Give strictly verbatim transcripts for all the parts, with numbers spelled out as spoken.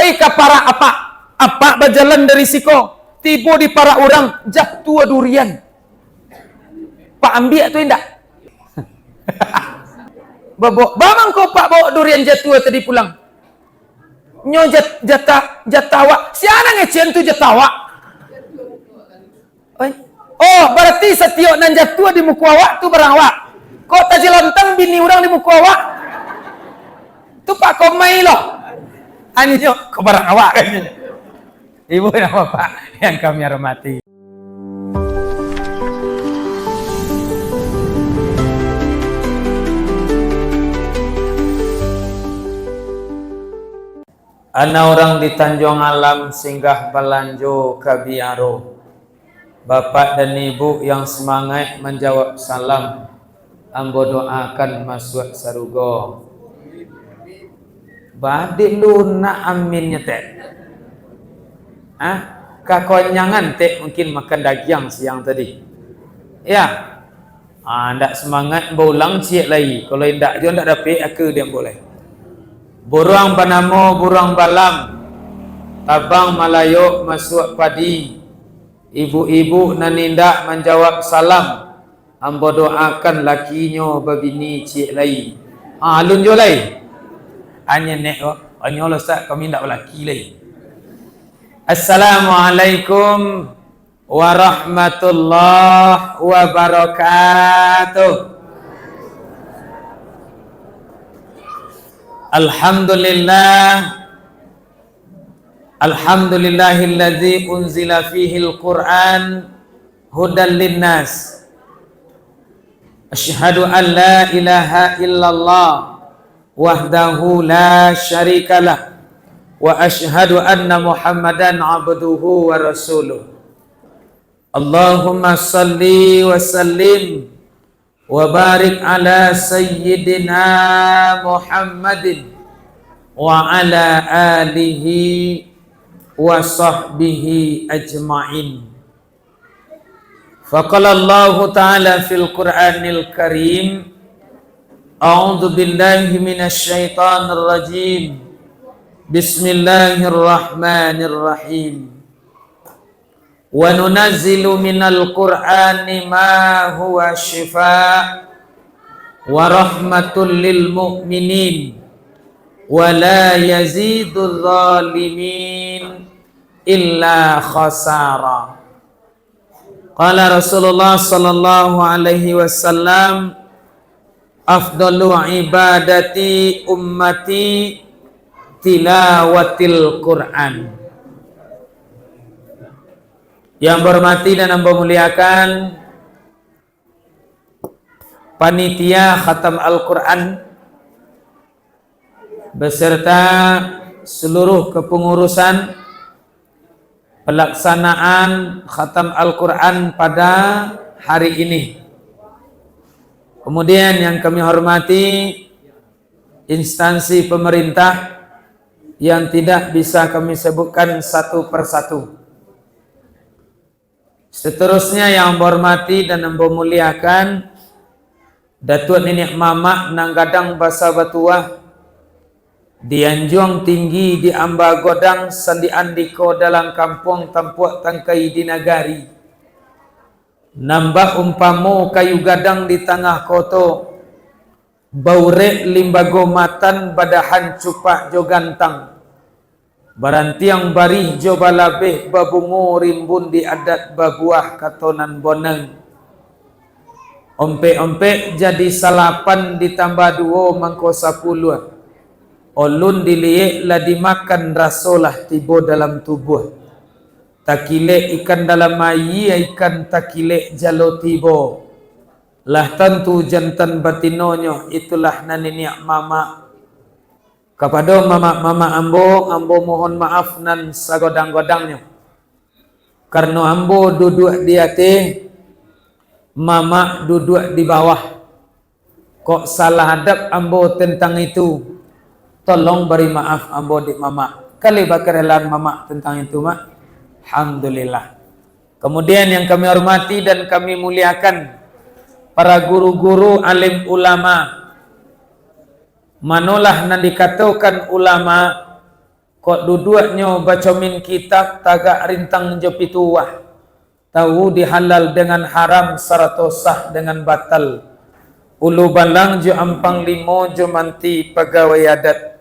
Pai ka parak apak. Apak bajalan dari siko, tibo di parak urang, jatuah durian. Pak ambiak tu indak? Babok, bamangko Pak bawok durian jatuah tadi pulang. Nyo jat-, jatah, jatah awak. Sia nan ngecek tu jatah awak? Oi. Oh, barati satiok nan jatuah di muko awak tu barang awak. Kok tajelantang bini urang di muko awak? Tu Pak Komai lo. Anyo, kok barang awak kan? Ibu dan bapak yang kami hormati. Ana urang di Tanjuang Alam singgah balanjo ka Biaro. Bapak dan Ibu yang semangat manjawab salam, ambo doakan masuak sarugo. Badek lunak aminnyo, Tek. Ah, kakonyangan, Tek, mungkin makan dagiang siang tadi. Ya. Ah, ndak semangat baulang ciek lai. Kalau indak jo ndak dapek aka di ambo lai. Buruang banamo buruang balam, tabang malayok masuak padi. Ibu-ibu nan indak manjawab salam, ambo doakan lakinyo babini ciek lai. Ha, alun jo lai. Anyo nek ko, anyo lah Ustaz, kami indak balaki lai. Assalamualaikum warahmatullahi wabarakatuh. Alhamdulillah. Alhamdulillahilladzi unzila fihil Qur'an hudan linnas. Asyhadu an la ilaha illallah wahdahu la syarikalah, wa asyhadu anna Muhammadan abduhu wa rasuluh. Allahumma salli wa sallim wa barik ala sayyidina Muhammadin wa ala alihi wa sahbihi ajma'in. Faqala Allahu ta'ala fil Qur'anil Karim, a'udzu billahi minasy syaithanir rajim. Bismillahirrahmanirrahim. Wa nunazzilu minal Qur'ani ma huwa syifa wa rahmatul lil mu'minin, wa la yaziduz zalimin illa khasara. Qala Rasulullah sallallahu alaihi wasallam, afdalu ibadati ummati tilawatil Qur'an. Yang ambo hormati dan ambo muliakan, panitia khatam Al-Quran beserta seluruh kepengurusan pelaksanaan khatam Al-Quran pada hari ini. Kemudian yang kami hormati instansi pemerintah yang tidak bisa kami sebutkan satu persatu. Seterusnya yang ambo hormati dan ambo muliakan, Datuak Niniak Mamak nan gadang basa batuah, di anjuang tinggi di amba godang, sandiak andiko dalam kampuang, tampuak tangkai di nagari. Nan bak umpamo kayu gadang di tangah koto, baurek limbago matan, badahan cupak jo gantang. Barantiang barih jo balabeh, babungo rimbun di adat, babuah kato nan bonang. Ompek-ompek jadi salapan, ditambah duo mangko sapuluah. Olun diliek lah dimakan, raso lah tibo dalam tubuah. Takilek ikan dalam aia, ikan takilek jalo tibo. Lah tantu jantan batinonyo, itulah nan niniak mamak. Kapado mamak-mamak ambo, ambo mohon maaf nan sagodang-godangnyo. Karano ambo duduak di ateh, mamak duduak di bawah. Kok salah adab ambo tentang itu, tolong bari maaf ambo dek mamak. Kali bakarelaan mamak tentang itu, Mak. Alhamdulillah. Kemudian yang kami hormati dan kami muliakan, para guru-guru, alim ulama. Manolah nan dikatokan ulama, Kok duduaknyo bacomin kitab, tagak rintang jo pituah. Tahu di halal dengan haram, sarato sah dengan batal. Ulu balang jo ampang limo, jo manti pagawai adat.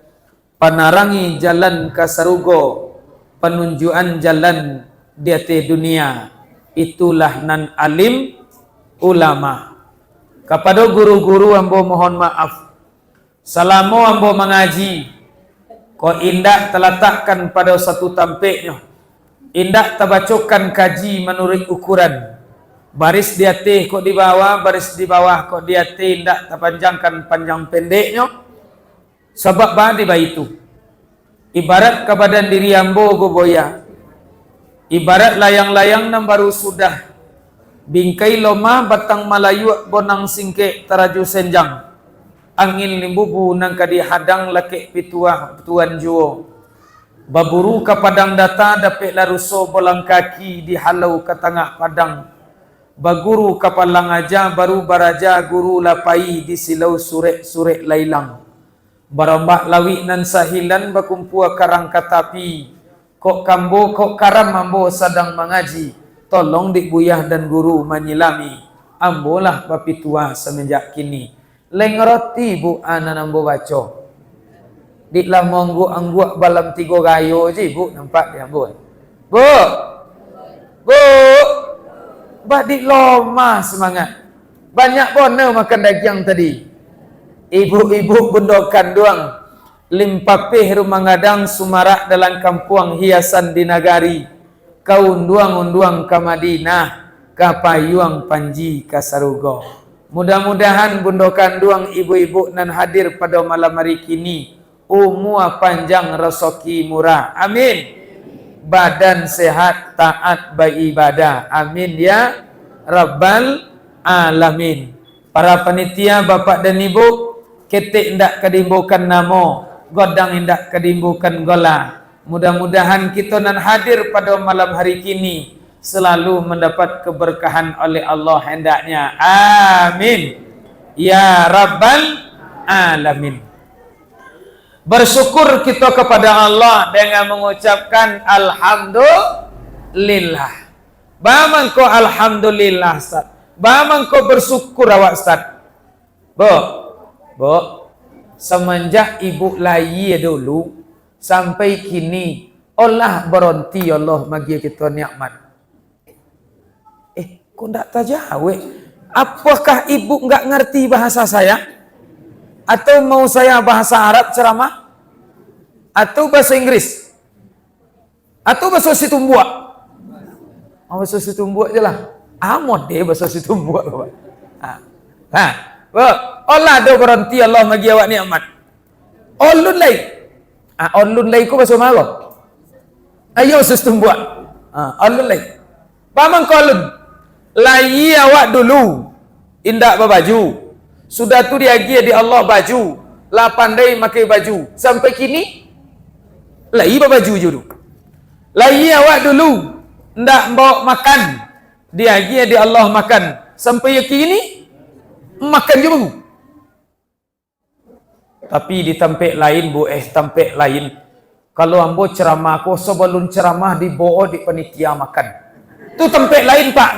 Panarangi jalan ka sarugo, panunjuan jalan di ateh dunia. Itulah nan alim ulama. Kapado guru-guru ambo mohon maaf. Salamo ambo mangaji, kok indak talatakkan pado satu tampeknyo, indak tabacokan kaji manuruik ukuran, baris di ateh kok di bawah, baris di bawah kok di ateh, indak tapanjangkan panjang pendeknyo, sabab baa di baitu. Ibarat ka badan diri ambo, Bubuya, ibarat layang-layang nan baru sudah, bingkai lomah, batang malayuak, bonang singkek, taraju senjang, angin limbubu nan ka dihadang, lakek pituah tuan juo. Baburu ka padang data, dapeklah ruso bolang kaki, dihalau ka tangah padang. Baguru ka palang aja, baru baraja, guru lah pai, disilau surek-surek lah ilang. Barombak lawik nan sahilan, bakumpua karang ka tapi. Kok kambo, kok karam ambo sadang mangaji, tolong dik buyah dan guru manyilami. Ambo lah bapituah samanjak kini. Leng roti, Bu, a nan ambo baco. Dik lah maangguak-angguak balam tigo gayo je, Bu, nampak di ambo. Bu! Bu! Badik lomah semangat. Banyak bona makan dagiang tadi. Ibu-ibu bundo kanduang, limpapeh rumah gadang, sumarak dalam kampuang, hiasan di nagari, ka unduang-unduang ka Madinah, ka payuang panji ka sarugo. Mudah-mudahan bundo kanduang, ibu-ibu nan hadir pado malam hari kini, umua panjang, rasaki murah. Amin. Badan sehat, taat baibadah. Amin ya rabbal alamin. Para panitia, bapak dan ibu, ketek indak ka diimbukan namo, godang indak ka diimbukan gola. Mudah-mudahan kito nan hadir pado malam hari kini selalu mandapat keberkahan oleh Allah hendaknya. Amin. Ya rabbal alamin. Bersyukur kito kepada Allah dengan mengucapkan alhamdulillah. Ba mangko alhamdulillah, Ustaz? Ba mangko bersyukur awak, Ustaz? Bu, Bu, semenjak ibu lahia dulu sampai kini, olah baronti Allah magiah kito nikmat. Eh, kok ndak tajawek? Apakah ibu nggak ngerti bahasa saya? Atau mau saya bahasa Arab ceramah? Atau bahasa Inggris? Atau baso Situmbuak? Oh, baso Situmbuak je lah. Amon deh baso Situmbuak, Bapak. Ha. Ha. Bo, olah do baronti Allah magi awak nikmat. Olun lai. Ah, olun lai ko baso ma ko? Ayo, baso Situmbuak. Ah, olun lai. Ba mangko olun? Lai awak dulu indak babaju. Sudah tu diagiah di Allah baju. Lah pandai makai baju. Sampai kini, lai babaju jo tu. Lai awak dulu ndak mambaok makan. Diagiah di Allah makan. Sampai kini, makan jo baru. Tapi di tampek lain, Bu, eh, tampek lain. Kalau ambo ceramah ko, sabalun ceramah dibaok dek panitia makan. Tu tampek lain, Pak.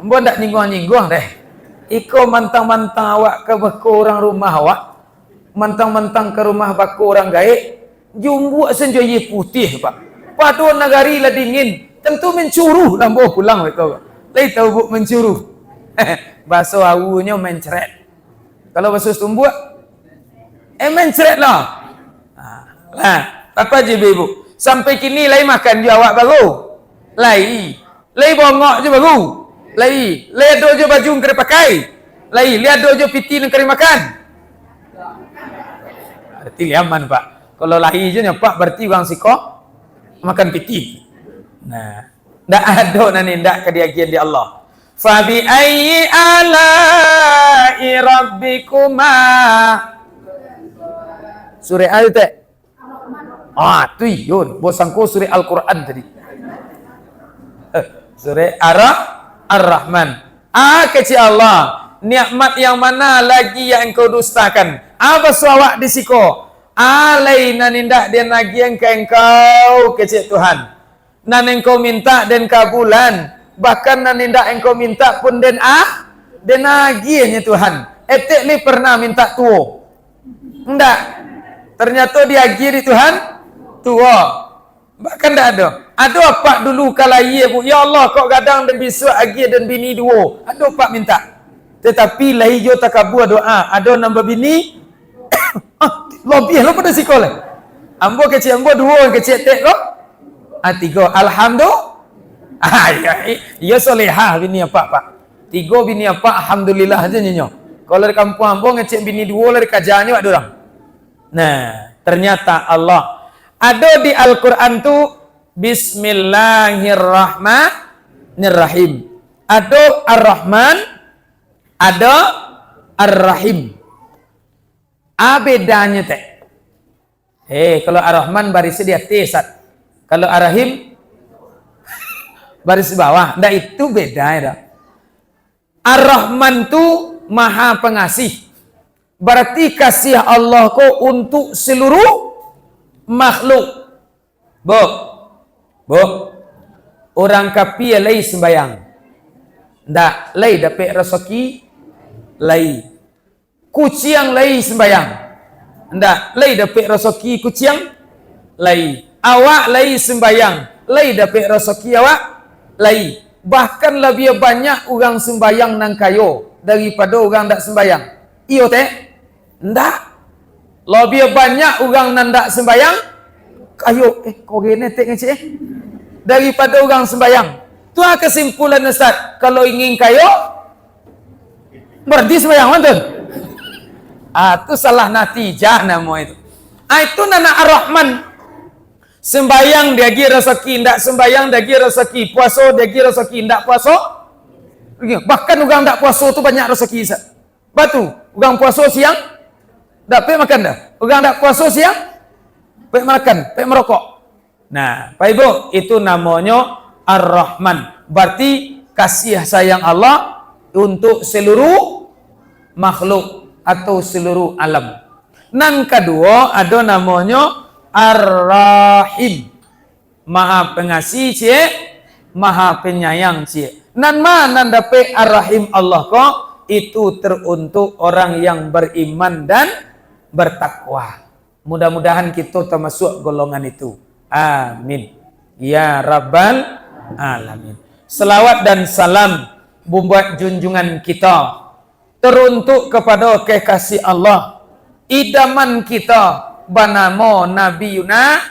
Ambo ndak nyingguang-nyingguang deh. Iko mantang-mantang awak ka bako urang rumah awak, mantang-mantang ka rumah bako urang gaek, jumbuak sajo aia putiah, Pak. Pado nagari lah dingin, tantu mancuruah lah ambo pulang, Pak, tu. Lai tahu, Bu, mancuruah. Baso awunyo mencret. Kalau baso Situmbuak, eh, mencret lah. Ha, lah, apo ji, Ibu? Sampai kini lai makan jo awak baru? Lai. Lai bongok jo baru? Lai. Lai ado jo baju nan ka dipakai? Lai. Lai ado jo piti nan ka dimakan? Berarti lai aman, Pak. Kalau lai jo nyo, Pak, berarti urang siko makan piti. Nah. Ndak ado nan indak ka diagian di Allah. Fa bi ayyi ala'i rabbikuma. Surah apa tu? Ah, tu iyo. Bo sangko surah Al-Quran tadi. Eh, surah Ar-, Ar-Rahman. Ah, kecek Allah, nikmat yang mana lagi yang engkau dustakan? Apo baso awak di siko? Alai nan indak den agiah ka engkau, kecek Tuhan. Nan engkau mintak den kabulan, bahkan nan indak engkau mintak pun den a-, den agiahnyo Tuhan. Etek lai pernah mintak tuo? Ndak. Ternyato diagiah di Tuhan, tuo. Bahkan ndak ado. Ado apak dulu ka layie, Bu, "Ya Allah, kok gadang den bisuak agiah den bini duo." Ado apak mintak. Tetapi lai jo takabua doa, ado nan babini, ah, lobiah lo pado siko lai. Ambo kecek ambo duo, kecek etek ko, ah, tigo. Alhamdulillah. Ah, iyo, iyo solehah bini apak, Pak. Tigo bini apak, alhamdulillah aja nyo. Kalau di kampuang ambo ngecek bini duo lah dikajanyo, Pak, durang. Nah, ternyata Allah. Ado di Al-Quran tu, "Bismillahirrahmanirrahim." Ado Ar-Rahman, ado Ar-Rahim. A bedanyo, Tek? Eh, kalau Ar-Rahman baris di ateh, Sat. Kalau Ar-Rahim baris bawah. Ndak itu beda, ya, dah. Ar-Rahman tu Maha Pengasih. Berarti kasih Allah ko untuk seluruh makhluk. Bu, bu, urang kapia lai sembayang, ndak lai dapek rasaki lai. Kuciang lai sembayang, ndak lai dapek rasaki kuciang lai. Awak lai sembayang, lai dapek rasaki awak lai. Bahkan labiah banyak urang sembayang nan kayo daripado urang ndak sembayang. Iyo, Tek? Ndak. Labiah banyak urang nan ndak sembayang kayo, eh, kok gini, Tek, ngecek, eh, daripado urang sembayang. Tu ah kesimpulan, Ustaz. Kalau ingin kayo, berhenti sembahyang, mantun. Ah, tu salah natijah namo itu. Ah, itu nan Ar-Rahman. Sembahyang diagiah rasaki, ndak sembahyang diagiah rasaki, puaso diagiah rasaki, ndak puaso. Bahkan urang ndak puaso tu banyak rasaki, Ustaz. Batu, urang puaso siang, ndak pek makan dah. Urang ndak puaso siang, pek makan, pek merokok. Nah, Pak Ibu, itu namonyo Ar-Rahman. Berarti kasih sayang Allah untuk seluruh makhluk atau seluruh alam. Nan kaduo, ado namonyo Ar-Rahim. Maha Pengasih ciek, Maha Penyayang ciek. Nan ma nan dapek Ar-Rahim Allah ko, itu teruntuk orang yang beriman dan bertakwa. Mudah-mudahan kito tamasuak golongan itu. Amin. Ya Rabbal Alamin. Salawat dan salam buat junjungan kita, teruntuk kapado kekasih Allah, idaman kita banamo Nabi Yuna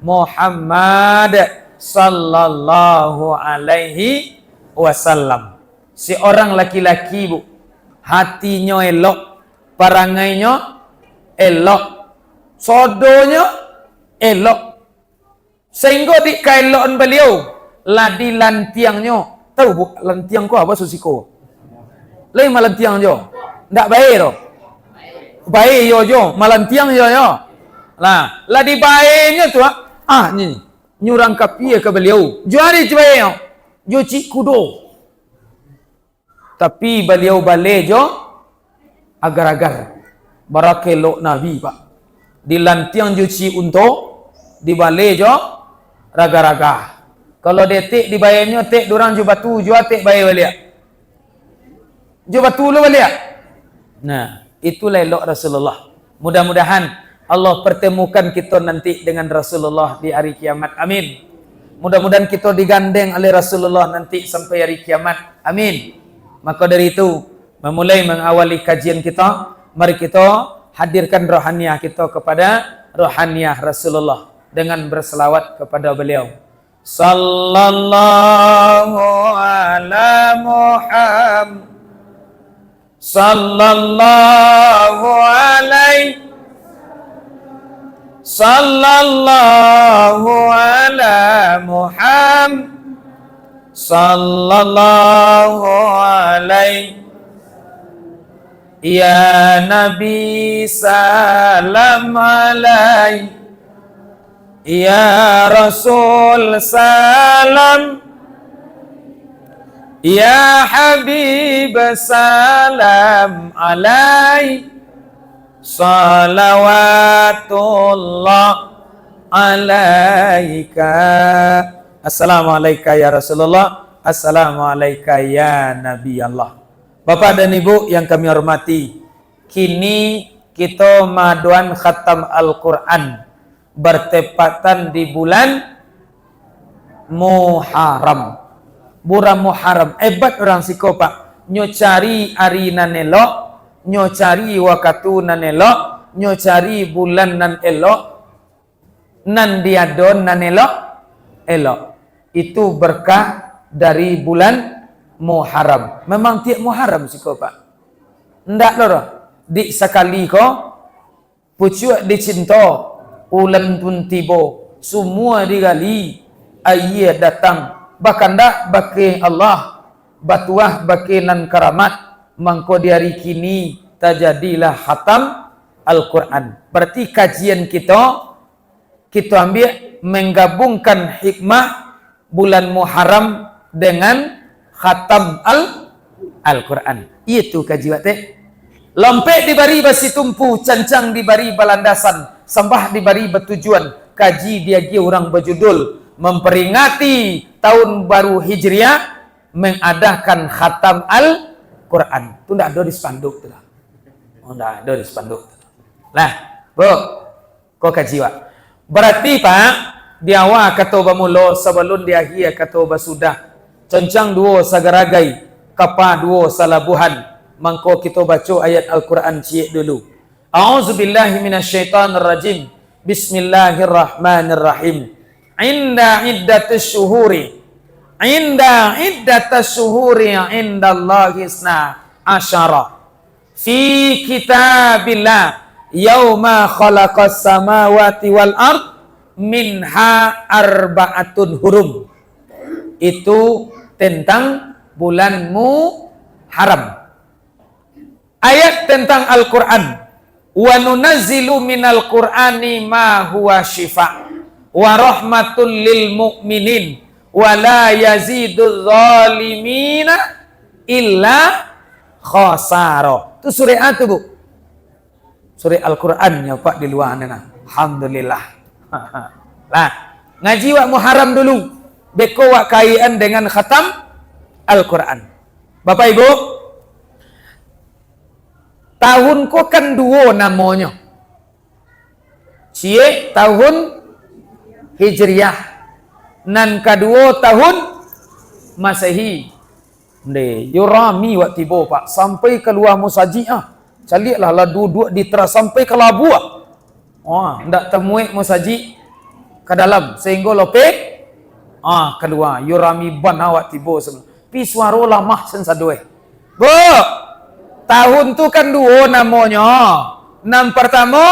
Muhammad sallallahu alaihi wasallam. Seorang laki-laki, Bu, hatinyo elok, parangainyo elok, sodonyo elok. Sahinggo di kaelokan baliau, lah dilantiangnyo. Tahu, Bu, lantiang ko apo, susiko? Lai malantiang jo. Ndak bae doh. Bae yo jo, malantiang yo yo. Lah, lah dibaenyo tu, ah, ah, ni, nyurang kapia ka baliau. Jo ari dibaenyo? Jo cik kudo. Tapi baliau baleh jo agar-agar. Barakelok Nabi, Pak. Dilantiang jo cik unto, dibaleh jo raga-raga. Kalau detek dibaenyo, tek, durang jo batu, jo atek bae baliak. Jo batu lo baliak. Nah, itulah elok Rasulullah. Mudah-mudahan Allah pertemukan kito nanti dengan Rasulullah di hari kiamat. Amin. Mudah-mudahan kito digandeng oleh Rasulullah nanti sampai hari kiamat. Amin. Maka dari itu, memulai mengawali kajian kita, mari kita hadirkan rohaniah kita kepada rohaniah Rasulullah dengan berselawat kepada beliau. Sallallahu ala Muhammad. Sallallahu alaihi. Sallallahu ala Muhammad. Sallallahu alaihi. Ya Nabi, salam alaihi. Ya Rasul, salam. Ya Habib, salam alaihi. Salawatullah alaika. Assalamualaika ya Rasulullah. Assalamualaika ya Nabi Allah. Bapak dan Ibu yang kami hormati, kini kito maadoan khatam Al-Quran bertepatan di bulan Muharram. Bulan Muharram, ebat urang siko, Pak. Nyo cari ari nan elok, nyo cari wakatu nan elok, nyo cari bulan nan elok, nan diadoan nan elok, elok. Itu berkah dari bulan Muharram. Memang tiap Muharram siko, Pak. Ndak doh, doh. Dik sakali ko, pucuak dicinto, ulan pun tibo, sumua digali, aia datang. Bakandak bakeh Allah, batuah bakeh nan karamat, mangko di ari kini tajadilah khatam Al-Quran. Berarti kajian kito, kito ambiak manggabungkan hikmah bulan Muharram dengan khatam Al-, Al-Quran. Itu kaji wak teh. Lompek dibari basitumpu, cancang dibari balandasan, sambah dibari batujuan. Kaji diagiah urang bajudul, memperingati tahun baru Hijriah, mengadakan khatam Al-Quran. Tu ndak ado di spanduk tu lah. Oh, ndak ado di spanduk tu. Lah, Bu. Ko kaji wak. Barati, Pak, di awa kato bamulo, sabalun di akhia kato basudah. Concang duo sagaragai, kapa duo salabuhan. Mangko kito baco ayat Al-Quran ciek dulu. A'udzubillahi minasyaitonirrajim. Bismillahirrahmanirrahim. Inda iddatus syuhuri. Inda iddatus syuhuri indallahi isna asyara fi kitabillah yauma khalaqas samawati wal ard minha arba'atun hurum. Itu tentang bulan Muharram. Ayat tentang Al-Quran. Wa nunazzilu minal Qur'ani ma huwa syifa wa rahmatul lil mu'minin wa la yaziduz zalimina illa khasara. Tu surah apa tu, Bu? Surah Al-Quran nyo, Pak, di lua ni nah. Alhamdulillah. Lah, ngaji wak Muharram dulu. Beko wak kaitan dengan khatam Al-Quran. Bapak Ibu, tahun ko kan duo namonyo. Ciek tahun Hijriah, nan kaduo tahun Masehi. Ndeh, yo rami wak tibo, Pak, sampai kalua musajik ah. Caliaklah, lah duduak di teras sampai ka labuah. Wah, ndak tamuek musajik ka dalam, sahinggo lopek, ah, kalua. Yo rami bana wak tibo semua. Pi suaro lamah sensado eh. Bu, tahun tu kan duo namonyo. Nan partamo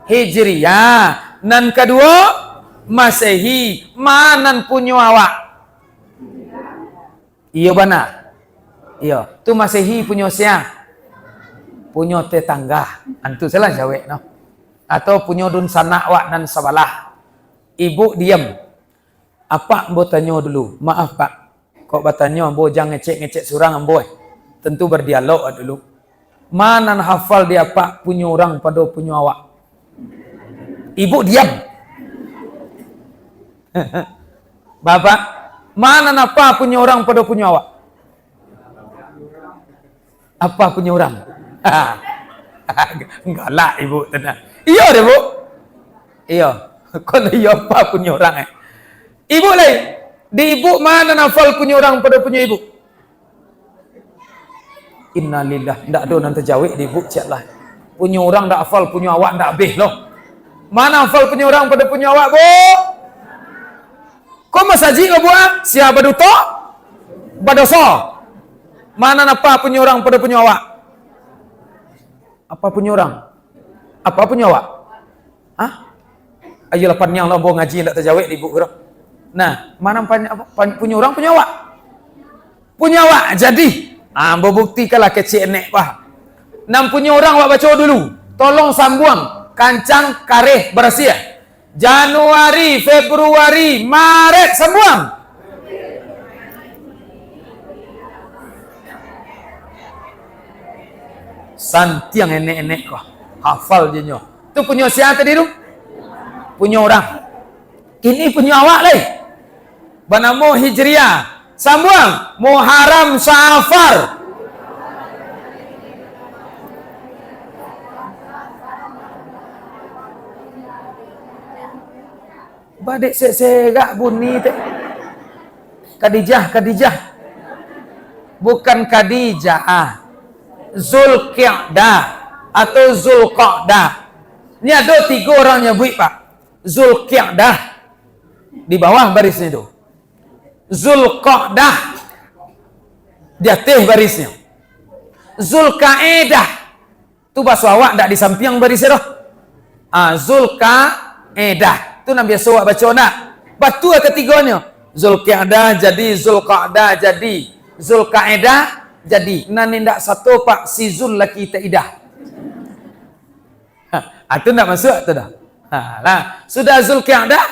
Hijriah, nan kaduo Masehi. Ma nan punyo awak? Iyo bana. Iyo, tu Masehi punyo sia? Punyo tetangga. Antu salah jawek no. Atau punyo dunsanak wak nan sabalah. Ibu diam. Apak ambo tanyo dulu. Maaf, Pak. Kok batanyo ambo jan ngecek-ngecek surang ambo, eh. Tentu berdialog dulu. Ma nan hafal di apak punyo urang pado punyo awak? Ibu diam. Bapak, ma nan apa punyo urang pado punyo awak? Apa punyo urang? Galak ibu tu nah. Iyo deh, Bu. Iyo. Kalau iyo, apa punyo urang, eh? Ibu lai. Di ibu ma nan hafal punyo urang pado punyo ibu? Innalillah, ndak ado nan tajawek di ibu, ciek lah. Punyo urang ndak hafal, punyo awak ndak abih lo. Ma nan hafal punyo urang pado punyo awak, Bu? Ko masajik lo buah, sia baduto, badoso. Ma nan apa punyo urang pado punyo awak? Apa punyo urang? Apa punyo awak? Hah? Ayolah, paniang lah, ambo ngaji ndak tajawek di ibu ko. Nah, ma nan panya-, apa, pan-, punyo urang, punyo awak? Punyo awak, jadi. Ah, ambo buktikanlah kecek nek, bah. Nan punyo urang awak baco dulu. Tolong sambuang, kancang, kareh, barasiah. Januari, Februari, Maret, sambuang. Santiang enek-enek ko. Hafal je nyo. Tu punyo sia tadi tu? Punyo urang. Kini punyo awak lai. Banamo Hijriah. Sambuang. Muharram Safar. Badek serak bunyi teh. Khadijah, Khadijah. Bukan Khadijah. Zulqia'dah atau Zulqa'dah. Ini ado tigo urang nyabuik, Pak. Zulqia'dah. Di bawah barisnyo tu. Zulqa'dah. Di ateh barisnyo. Zulqaedah. Tu baso awak ndak di sampiang barisnyo doh. Ah, Zulqaedah. Tu nan biaso awak baco ndak? Batua katigonyo. Zulqia'dah jadi, Zulqa'dah jadi, Zulqaedah jadi. Nan indak sato, Pak, si Zul laki tak idah. Ha, ah, tu ndak masuak tu dah. Ha, lah. Sudah Zulqia'dah,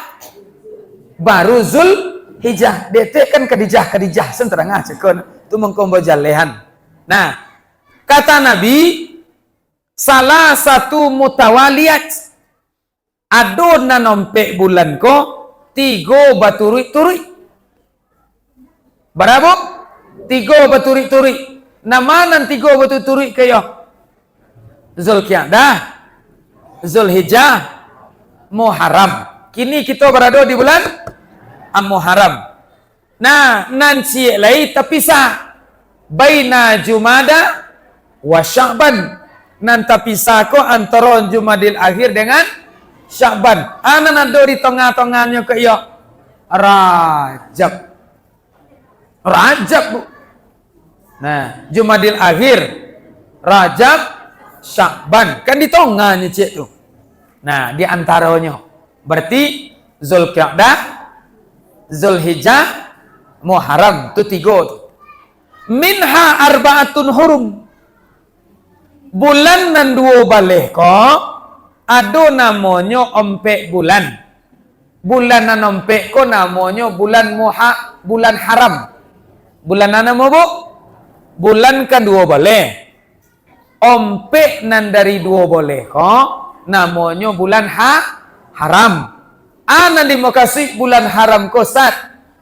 baru Zulhijjah. Detek kan Khadijah, Khadijah. Sen tarangah cekon. Tu mangko bajalehan. Nah, kata Nabi, salah satu mutawaliat, ado nan ompek bulan ko, tigo baturuik-turuik. Bara? Tigo baturuik-turuik. Nama nan tigo baturuik-turuik ko yo? Zulqia'dah, Zulhijjah, Muharram. Kini kito barado di bulan Muharram. Nah, nan ciek lai tapisah. Baina Jumada wa Sya'ban. Nan tapisah ko antaro Jumadil Akhir dengan Sya'ban. A nan ado di tongah-tongahnyo ko iyo? Rajab. Rajab, Bu. Nah, Jumadil Akhir, Rajab, Sya'ban. Kan di tongahnyo ciek tu. Nah, di antaronyo. Berarti Zulqia'dah, Zulhijjah, Muharram. Tu tigo tu. Minha arba'atun hurum. Bulan nan duo baleh ko, ado namonyo ompek bulan. Bulan nan ompek ko namonyo bulan Muha-, bulan haram. Bulan nan namo, Bu? Bulan kaduo baleh. Ompek nan dari duo baleh ko, namonyo bulan ha-, haram. A nan dimukasuik bulan haram ko, Ustaz?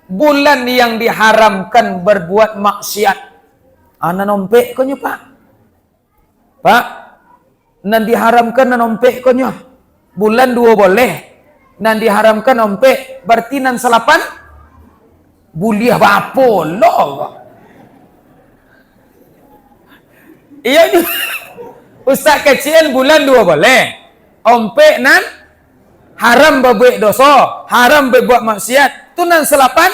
Bulan yang diharamkan berbuat maksiat. A nan ompek ko nyo, Pak? Pak, nan diharamkan nan ompek ko nyo. Bulan duo baleh. Nan diharamkan ompek, berarti nan salapan buliah bapo lo. Iyo nyo. Ustaz kecil bulan duo baleh. Ompek nan haram babuek doso, haram babuek maksiat. Tu nan salapan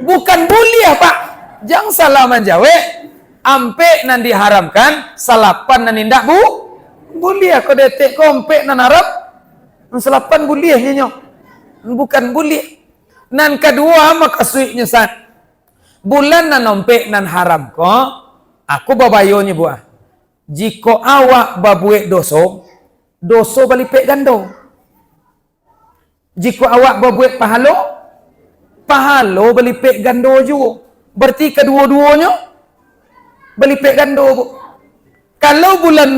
Bukan buliah, Pak. Jan salah manjawek. Ampek nan diharamkan, salapan nan indak bu-, buliah. Ko detek ko ampek nan haram, nan salapan buliah nyo. Bukan buliah. Nan kaduo, mukasuiknyo, Sat. Bulan nan ompek nan haram ko, aku babayonyo buah. Jikok awak babuek doso, doso balipek gando. Jikok awak babuek pahalo, pahalo balipek gando juo. Barati kaduo-duonyo balipek gando, Bu. Kalau bulan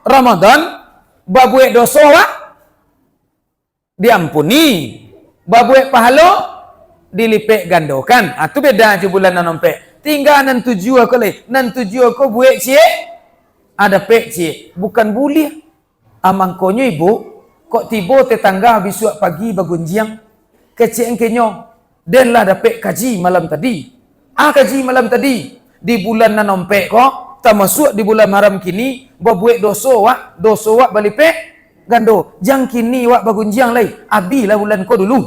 Ramadan, babuek doso awak diampuni, babuek pahalo dilipek gandokan. Ah, tu beda jo bulan nan ompek. Tingga nan tujuah ko lai. Nan tujuah ko buek ciek, ah, dapek ciek. Bukan buliah. Ah, mangkonyo, Ibu, kok tibo tetangga bisuak pagi bagunjiang, kecek engkenyo, "Den lah dapek kaji malam tadi." Ah, kaji malam tadi, di bulan nan ompek ko, tamasuak di bulan haram kini, babuek doso wak, doso wak balipek gando. Jan kini wak bagunjiang lai, abihlah bulan ko dulu.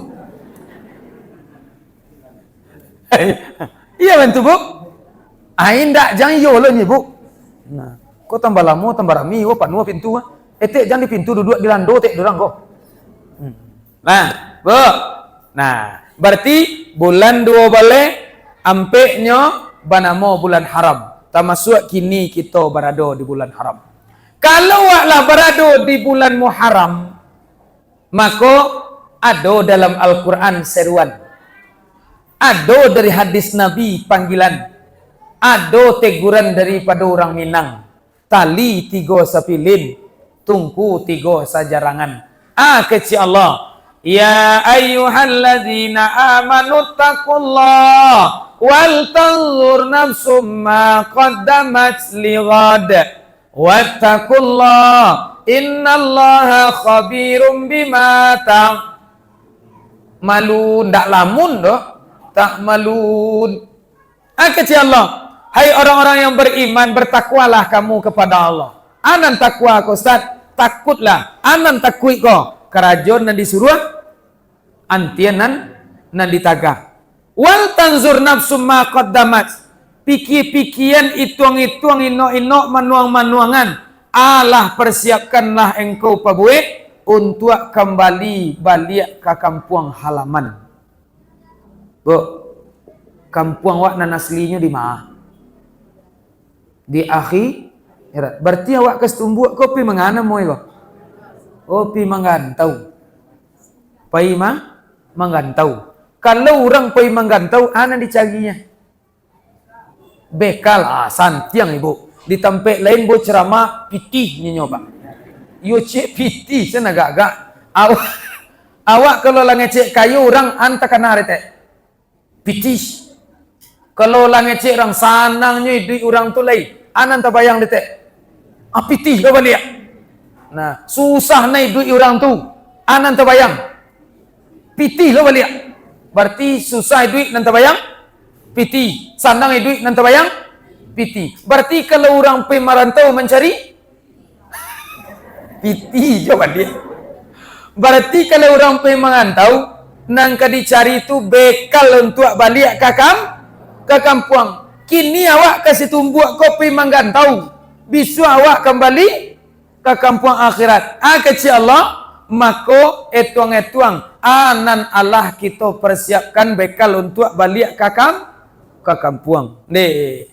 Iya bantu, Bu? Ah, indak, jan iyo lo nyo, Bu. Nah, ko tambah lamo, tambah rami, wo panuah pintu, ah. Etek jan di pintu, duduak di lando, tek, dorang ko. Hmm. Nah, Bu. Nah, barati bulan duo baleh, ampeknyo banamo bulan haram. Tamasuak kini kito barado di bulan haram. Kalau wak lah barado di bulan Muharram, mako, ado dalam Al-Quran seruan. Ado dari hadis Nabi panggilan. Ado teguran daripado urang Minang. tali tigo sapilin, tungku tigo sajarangan. Ah, kecek Allah, "Ya ayyuhalladzina amanu taqullaha wal tanzur nafsum ma qaddamat lighad. Wattaqullah, innallaha khabirum bima ta'malun." Ndak lamun doh, ta'malun. Ah, kecek Allah, "Hai orang-orang yang beriman, bertakwalah kamu kepada Allah." Anan takwa ko, Ustaz, takutlah. Anan takuik ko, karajo nan disuruah, antian nan, nan ditagah. "Wal tanzur nafsum ma qaddamat." Pikia-pikian, ituang-ituang, inok-inok, manuang-manuangan, alah persiapkanlah engkau pabuek untuak kambali baliak ka kampuang halaman. Bu, kampuang wak nan aslinyo di ma? Di akhirat. Berarti awak ka Situmbuak ko pai mangana, moi ko? Oh, pai manggantau. Pai ma-, manggantau. Kalau urang pai manggantau, a nan dicarinyo? Bekal, ah, santiang ibu. Di tampek lain bo ceramah, pitih nyo, Pak. Iyo, cek pitih, sen agak-agak. Awak, awak kalau lah ngecek kayo urang, an takana retek. Pitih. Kalau lah ngecek urang, sanangnyo iduik urang tu lai. A nan tabayang detek? Ah, pitih lo baliak. Nah, susah nai iduik urang tu. A nan tabayang? Pitih lo baliak. Berarti susah iduik nan tabayang? Pitih. Sanang iduik nan tabayang? Pitih. Berarti kalau urang pai marantau mancari, pitih jo baliak. Berarti kalau urang pai mangantau, nan ka dicari tu bekal untuak baliak ka kam-, ka kampuang. Kini awak ka Situmbuak ko pai manggantau, bisuak awak kambali ka kampuang akhirat. Ah, kecek Allah, mako etuang-etuang, a nan alah kito persiapkan bekal untuak baliak ka kam-, ka kampuang. Deh,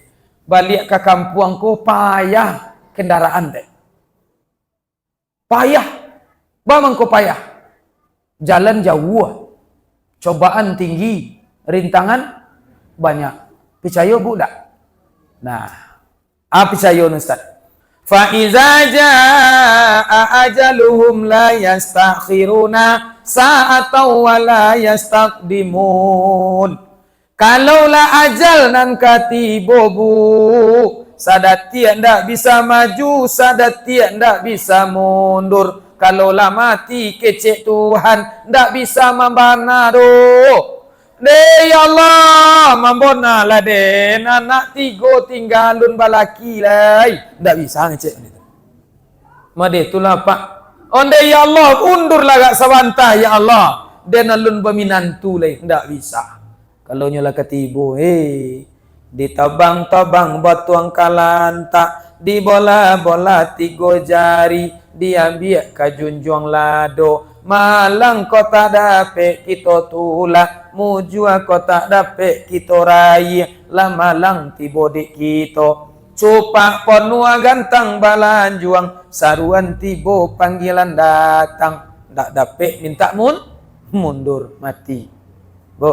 baliak ka kampuang ko payah kendaraan deh. Payah. Ba mangko payah. Jalan jauah. Cobaan tinggi. Rintangan banyak. Picayo, Bu, dak? Nah. Ah, picayo, Ustaz. "Fa iza jaa ajaluhum la yastakhiruna sa'atan wa la yastaqdimun." Kalau lah ajal nan ka tibo, Bu, sadatiak ndak bisa maju, sadatiak ndak bisa mundur. Kalau lah mati kecek Tuhan, ndak bisa mambana doh. Deh, ya Allah, mambona lah den, anak tigo tingga alun balaki lai. Ndak bisa ngecek. Madeh tu lah, Pak. Ondeh, ya Allah, undurlah agak sabanta, ya Allah. Den alun baminantu lai, ndak bisa. Kalau nyo lah ka tibo, hei. Ditabang-tabang batuang kalantak, dibola-bola tigo jari, diambiak ka junjuang lado. Malang kok tak dapek kito tulak, mujua kok tak dapek kito rayie, lah malang tibo dek kito. Cupak ponua gantang balanjuang, saruan tibo panggilan datang. Ndak dapek mintak mun-, mundur, mati. Bu.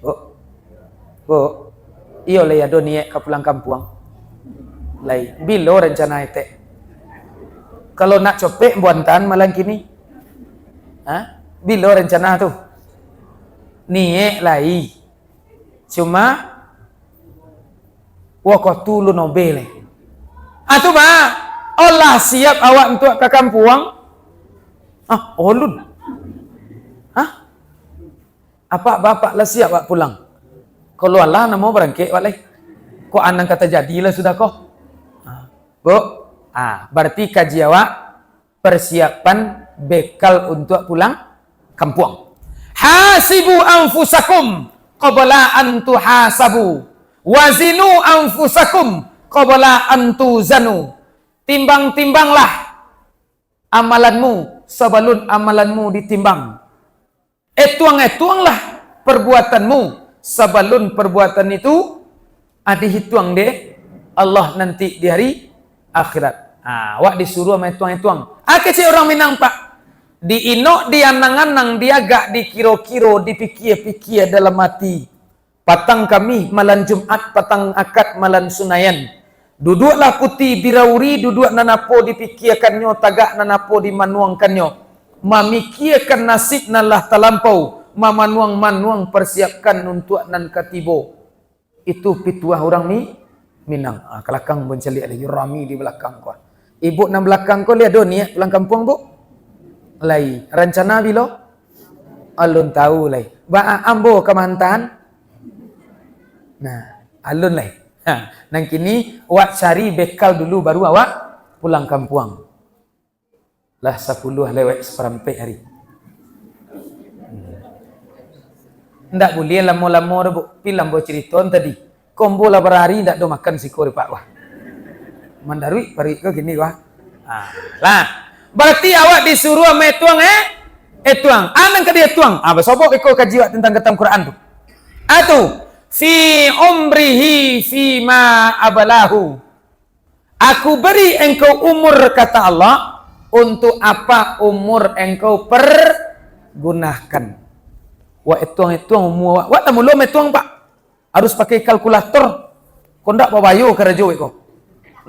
Bu. Bu. Iyo lai ado niaik ka pulang kampuang? Lai. Bilo rencana etek? Kalau nak copek, buantan malam kini. Ha? Bilo rencana tu? Niaik lai. Cuma, wakatu ulun obeh lai. Ah, tu, Pak. Alah siap awak untuak ka kampuang? Ah, ulun. Hah? Apak bapak lah siap awak pulang? Kalau alah namo barangkek awak lai. Kok anang kata jadi lah sudah ko. Ah, Bu. Ah, berarti kaji awak persiapan bekal untuak pulang kampuang. "Hasibu anfusakum qabla an tuhasabu, wazinu anfusakum qabla an tuzanu." Timbang-timbanglah amalanmu sabalun amalanmu ditimbang. Etuang-etuanglah perbuatanmu sabalun perbuatan itu, ah, dihituang dek Allah nanti di hari akhirat. Ah, awak disuruah maetuang-etuang. Ah, kecek urang Minang, Pak. Diinok, dianang-anang, diagak, dikiro-kiro, dipikia-pikia dalam ati. Patang Kamih, malam Jumat, patang Akad, malam Sunayan. Duduaklah puti birauri, duduak nan apo dipikiakannyo, tagak nan apo dimanuangkannyo. Mamikiakan nasib nan lah talampau, mamanuang-manuang, parsiapkan untuak nan ka tibo. Itu pituah urang Mi-, Minang. Ah, ka balakang pun caliak lai, rami di balakang ko. Ibuk nan balakang ko, lai ado niat pulang kampuang, Buk? Lai. Rancana bilo? Alun tau lai. Ba-, ambo ka maanta? Nah, alun lai. Ha, nan kini, wak cari bekal dulu, baru awak pulang kampuang. Lah sapuluah lewat saparampek hari. Ndak buliah lamo-lamo doh, Buk. Pi lah ambo carito tadi. Ko ambo lah barari ndak ado makan siko dek Pak, wah. Mandaruik paruik ko kini, wah. Ah, lah. Barati awak disuruah maetuang, eh? Etuang. Ah, nan ka diatuang. Ah, basobok iko kaji awak tantang katam Quran tu. Ah, tu. Fi umrihi fima ablahu. Aku beri engkau umur, kata Allah, untuk apa umur engkau pergunakan. Wak etuang-etuang umua wak. Wak lah mulo maetuang, Pak. Harus pakai kalkulator. Ko ndak babayo karajo wak ko.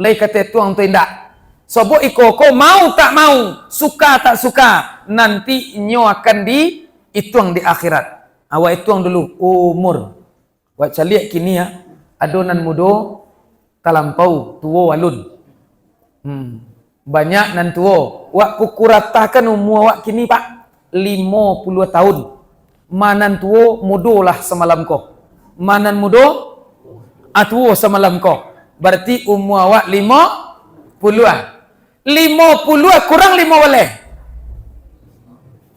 Lai kata etuang tu indak. Sobok iko ko mau tak mau, suka tak suka, nanti inyo akan diituang di akhirat. Awak ituang dulu umur. Wak caliak kini, ya, ado nan mudo talampau, tuo alun. Hmm. Banyak nan tuo. Wak pukul ratakan umua wak kini, Pak, limo puluah tahun. Ma nan tuo mudo lah samalam ko. Ma nan mudo, ah, tuo samalam ko. Barati umua wak limo puluah. Limo puluah kurang limo baleh.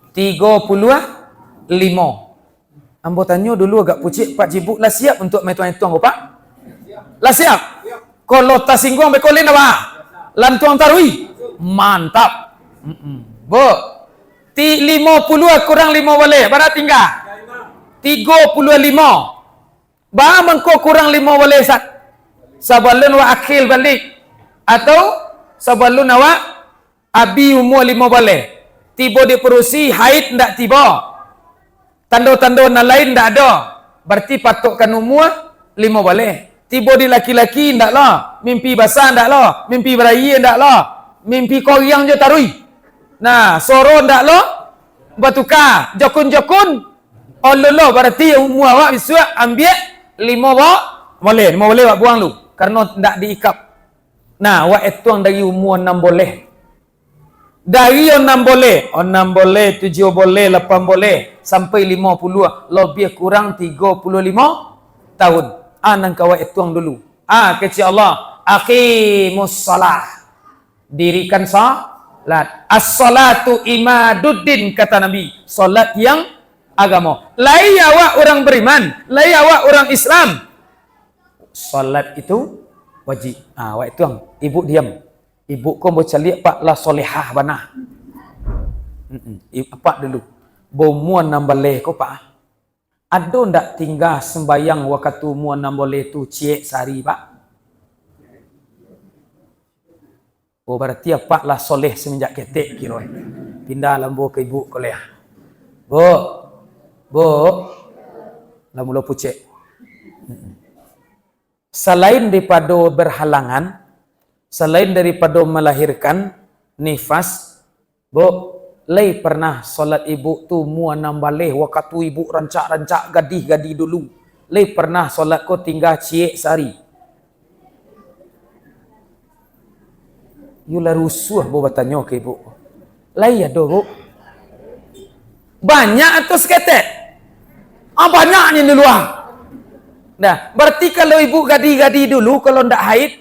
Tigo puluah limo. Ambo tanyo dulu agak pucik, Pak Cibuk lah siap untuak maetuang-etuang ko, Pak? Lah siap? Kalau tasingguang beko lin apa? Lantuang taruih? Mantap. Mm-mm. Bu, ti-, limo puluah kurang limo baleh, bara tingga? Tigo puluah limo. Ba mangko kurang limo baleh, Sat? Sabalun awak akil balik, atau sabalun awak abi umua limo baleh, tibo di padusi, haid ndak tibo, tando-tando nan lain ndak ado, barati patokkan umua limo baleh. Tibo di laki-laki ndak lo, mimpi basa ndak lo, mimpi barayie ndak lo, mimpi koriang jo taruih. Nah, soro ndak lo batuka, jokun-jokun, oh, lo, lo, barati umua awak bisuak ambiak limo ba-, baleh, limo baleh awak buang lu, karano ndak diikap. Nah, awak etuang dari umua anam baleh. Dari anam baleh, anam baleh, tujuah baleh, lapan baleh, sampai limo puluah, labiah kurang tigo puluah limo tahun. Ah, nan ka awak etuang dulu. Ah, kecek Allah, "Aqimus shalah." Dirikan salat. "As-shalatu imaduddin," kata Nabi. Salat yang agamo. Lai awak urang bariman, lai awak urang Islam, salat itu wajib. Ah, awak etuang, ibuk diam. Ibuk ko ambo caliak, Pak, lah solehah bana. Mm-mm. I-, apak dulu. Baumua anam baleh ko, Pak. Ado ndak tingga sumbayang wakatu umua anam baleh tu ciek sahari, Pak? Oh, barati apak lah soleh samanjak ketek kiro. Pindah lah ambo ka ibuk ko lai. Buk, Buk, lah mulo pucek. Mm-mm. Salain daripado berhalangan, salain daripado malahirkan nifas, Buk, lai parnah solat ibuk tu umua anam baleh, wakatu ibuk rancak-rancak, gadih-gadih dulu, lai parnah solat ko tingga ciek sahari? Iyo lah rusuah, Buk, batanyo ka ibuk. Lai ado, Buk? Banyak atau saketek? Ah, banyak ni di lua. Nah, barati kalau ibuk gadih-gadih dulu, kalau ndak haid,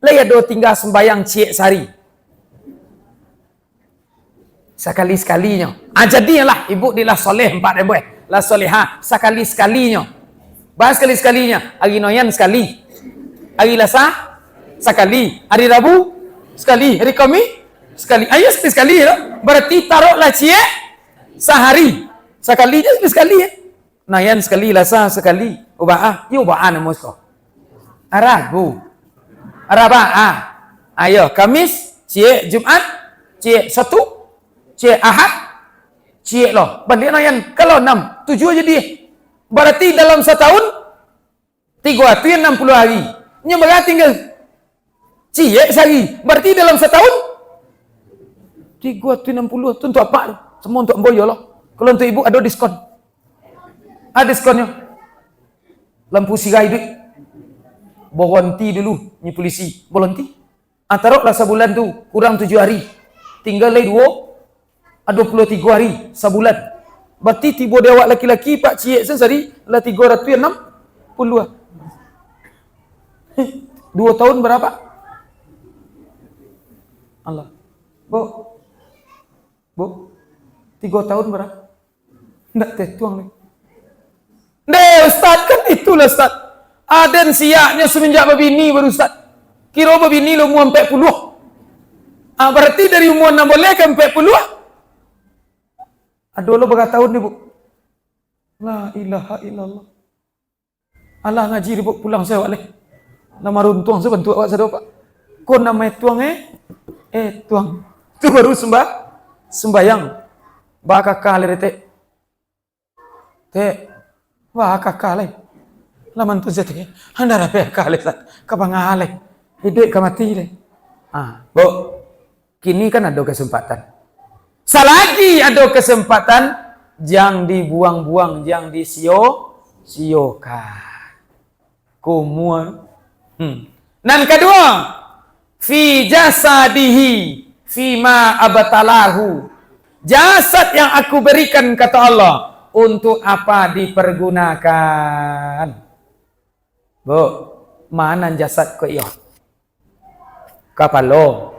lai ado tingga sumbayang ciek sahari? Sakali-sakalinyo. Ah, jadilah, ibuk di lah soleh ampek den, boh. Lah solehah, sakali-sakalinyo. Bah sakali-sakalinyo, ari Noyan sakali. Ari Lasa sakali. Ari Rabu sakali. Ari Kamih sakali. Ayo sakali-sakali, yo. Barati taroklah ciek sahari. Sakali je sakali-sakali, yo. Noyan sakali, Lasa sakali. Ubaah, iyo Ubaah namo siko. Arabu. Arabaah. Ayo, Kamis, ciek, Jumaat, ciek, Sabtu, ciek, Ahad, ciek lo. Baliak Noyan, kalau anam, tujuah jadi. Barati dalam satahun, tigo ratuih anam puluah ari. Nyo bara tingga? Ciek sahari. Berarti dalam satahun, tigo ratuih anam puluah tu untuk apak tu. Semua untuk ambo, yo lah. Kalau untuk ibu, ado diskon. Ado diskonnyo. Lampu sirai duit. Baronti dulu, ni polisi. Baronti. Antaro lah sabulan tu, kurang tujuah hari. Tingga lai duo, ah, duo puluah tigo hari, sabulan. Barati tibo di awak laki-laki, pak ciek sen sari, lah tigo ratuih anam puluah. Duo tahun bara? Allah. Bu. Bu. Tigo tahun bara? Ndak tetuang lai. Ndeh, Ustaz, kan itulah, Ustaz. Aden siaknyo semenjak babini baru, Ustaz. Kiro babini lah umua ampek puluah. Ah, barati dari umua anam baleh ka ampek puluah. Ado lo bara tahun ni, Bu? La ilaha illallah. Alah ngaji di pulang se awak lai. Lah maruntuang se bantuak awak sado, Pak. Ko namo etuang, eh? Etuang. Tu baru sumba-, sumbayang. Bakakah lai, Tek. Tek. Bakakah lai. Lah mantu se, Tek. Anda lah bakakah lai, Tek. Ka bangah lai. Iduik ka mati lai. Ah, Bu. Kini kan ado kesempatan. Salagi ado kesempatan, jan dibuang-buang, jan disio-siokan. Kumua. Hmm. Nan kadua, fi jasadihi, fima abtalahu. Jasad yang Aku berikan, kata Allah, untuk apa dipergunakan? Bu, ma nan jasad ko iyo? Kapalo,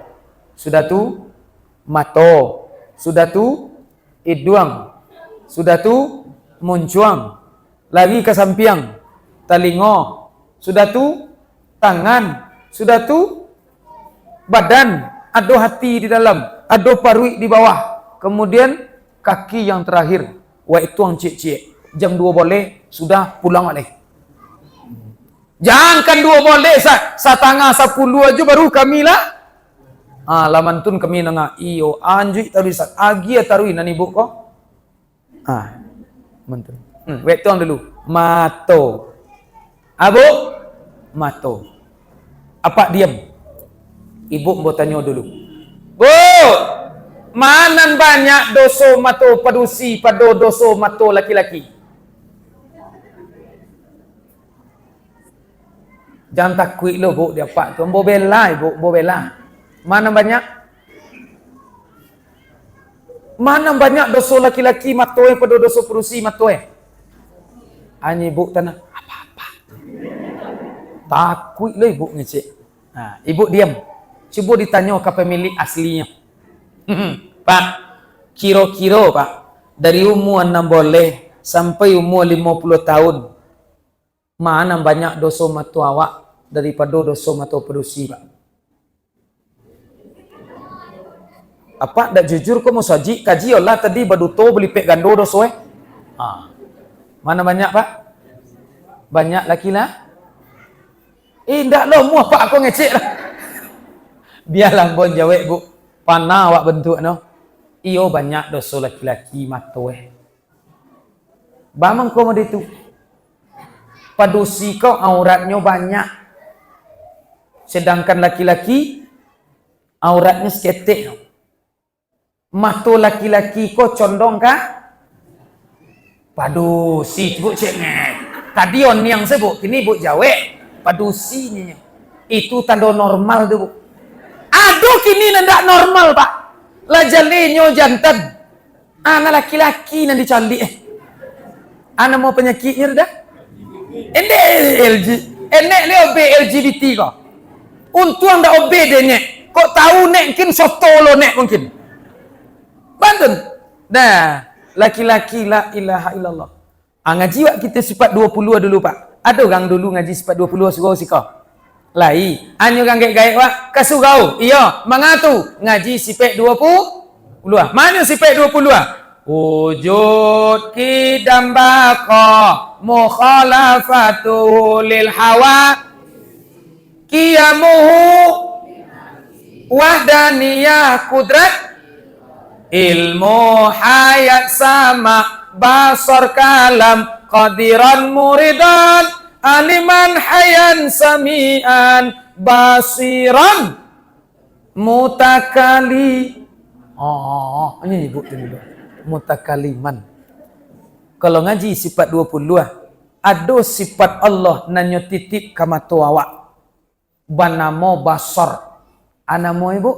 sudah tu mato, sudah tu iduang, sudah tu muncuang, lari ka sampiang, talingo, sudah tu tangan, sudah tu badan, ado hati di dalam, ado paruik di bawah, kamudian kaki yang tarakhir. Wak etuang ciek-ciek, jam duo baleh sudah pulang wak lai. Jankan duo baleh, sa-, satangah sapuluah ajo baru kami lah. Ah, lah mantun kami nangah, iyo, anjuik taruih, Ustaz. Agiah taruih nan ibu ko. Ah, mantun. Hmm, wak etuang dulu. Mato. Abu, mato. Apak diam. Ibu ambo tanyo dulu. Bu, ma nan banyak doso mato padusi pado doso mato laki-laki? Jan takuik lo, Bu, di apak tu. Ambo bela, Ibu, ambo bela. Ma nan banyak? Ma nan banyak doso laki-laki mato e pado doso padusi mato e? Anyo ibu tanyo, apa-apa. Takuik lo ibu ngecek. Ha, ibu diam. Cubo ditanyo ka pemilik aslinyo. Pak, kiro-kiro, Pak, dari umua anam baleh sampai umua limo puluah tahun, ma nan banyak doso mato awak daripado doso mato padusi, Pak? Apak ndak jujur ko musajik, kaji lah tadi baduto balipek gando doso, eh. Ha. Ma nan banyak, Pak? Banyak laki lah? Eh, ndak lo, muah Pak ko ngecek lah. Bialah ambo jawek, Bu. Panah awak bantuak no. Iyo, banyak doso laki-laki mato, eh. Ba mangko mode tu. Padusi ko auratnyo banyak. Sedangkan laki-laki auratnyo saketek. Mato laki-laki ko condong ka padusi, Bu, cek nge. Tadi oniang se, Bu, kini Bu jawek padusi nyo. Itu tando normal tu, Bu. Ado kini nan ndak normal, Pak. Lah jalenyo jantan. Anak laki-laki nan dicaliak, eh. Ah, namo panyakiknyo tu dah? Endek L G, endek le obek L G B T ko. Untuang ndak obek dek nek. Kok tahu nek mungkin soto lo nek mungkin. Bantun. Nah, laki-laki la ilaha illallah. Ah, ngaji wak kito sifat duo puluah dulu, Pak. Ado urang dulu ngaji sifat duo puluah surau siko? Lai. Anyo urang gaek-gaek wak ka surau. Iyo, manga tu? Ngaji sifat duo puluah. Mano sifat duo puluah? Wujud, qidam, baqa, mukhalafatuhu lil hawa, qiyamuhu, wahdaniyah, qudrat, ilmu, hayat, sama, basar, kalam, qadiran, muridan, aliman, hayyan, sami'an, Basiran. Mutakali. Oh, ini ibu tu dulu. Mutakaliman. Kalau ngaji sifat dua puluh ah, ado sifat Allah nan nyo titip ka mato awak. Banamo Basar. A namo ibu?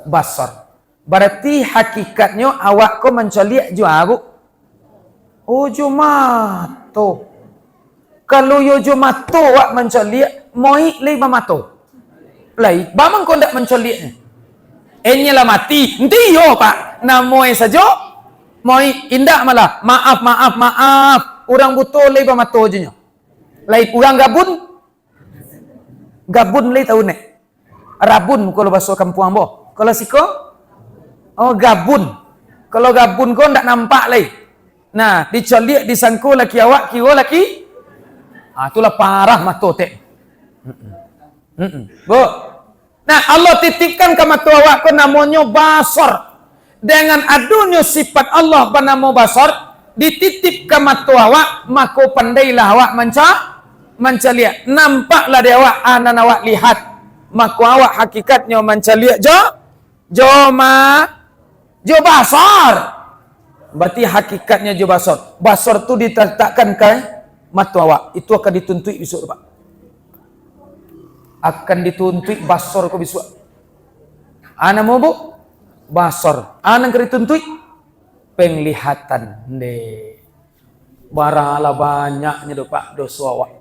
Basar. Berarti hakikatnyo awak ko mancaliak jo a, Bu? Oh, jo mato. Kalau yo jo mato awak mancaliak, moik lai bamato? Lai, baa mangko ndak mancaliaknyo? Enyo lah mati. Enti iyo, Pak. Namo e sajo moik, indak malah. Maaf, maaf, maaf. Urang buto lai bamato jo nyo. Lai urang gabun, Gabun lai tahu nek? Rabun kalau baso kampuang ambo. Kalau siko? Oh, gabun. Kalau gabun ko ndak nampak lai. Nah, dicaliak disangko laki awak, kiro laki. Ah, itulah parah mato tek. Mm-mm. Mm-mm. Bu. Nah, Allah titipkan ka mato awak ko namonyo Basar. Dengan adonyo sifat Allah banamo Basar, dititip ka mato awak, mako pandailah awak manca-, mancaliak. Nampaklah di awak, a nan awak lihat. Mako awak hakikatnyo mancaliak jo, jo ma-, jo Basar. Berarti hakikatnyo jo Basar. Basar tu diletakkan ka mato awak. Itu akan dituntuik bisuak, Pak. Akan dituntuik Basar ko bisuak. A namo, Bu? Basar. A nan ka dituntuik? Penglihatan. Ndeh. Baralah banyaknyo do, Pak, doso awak.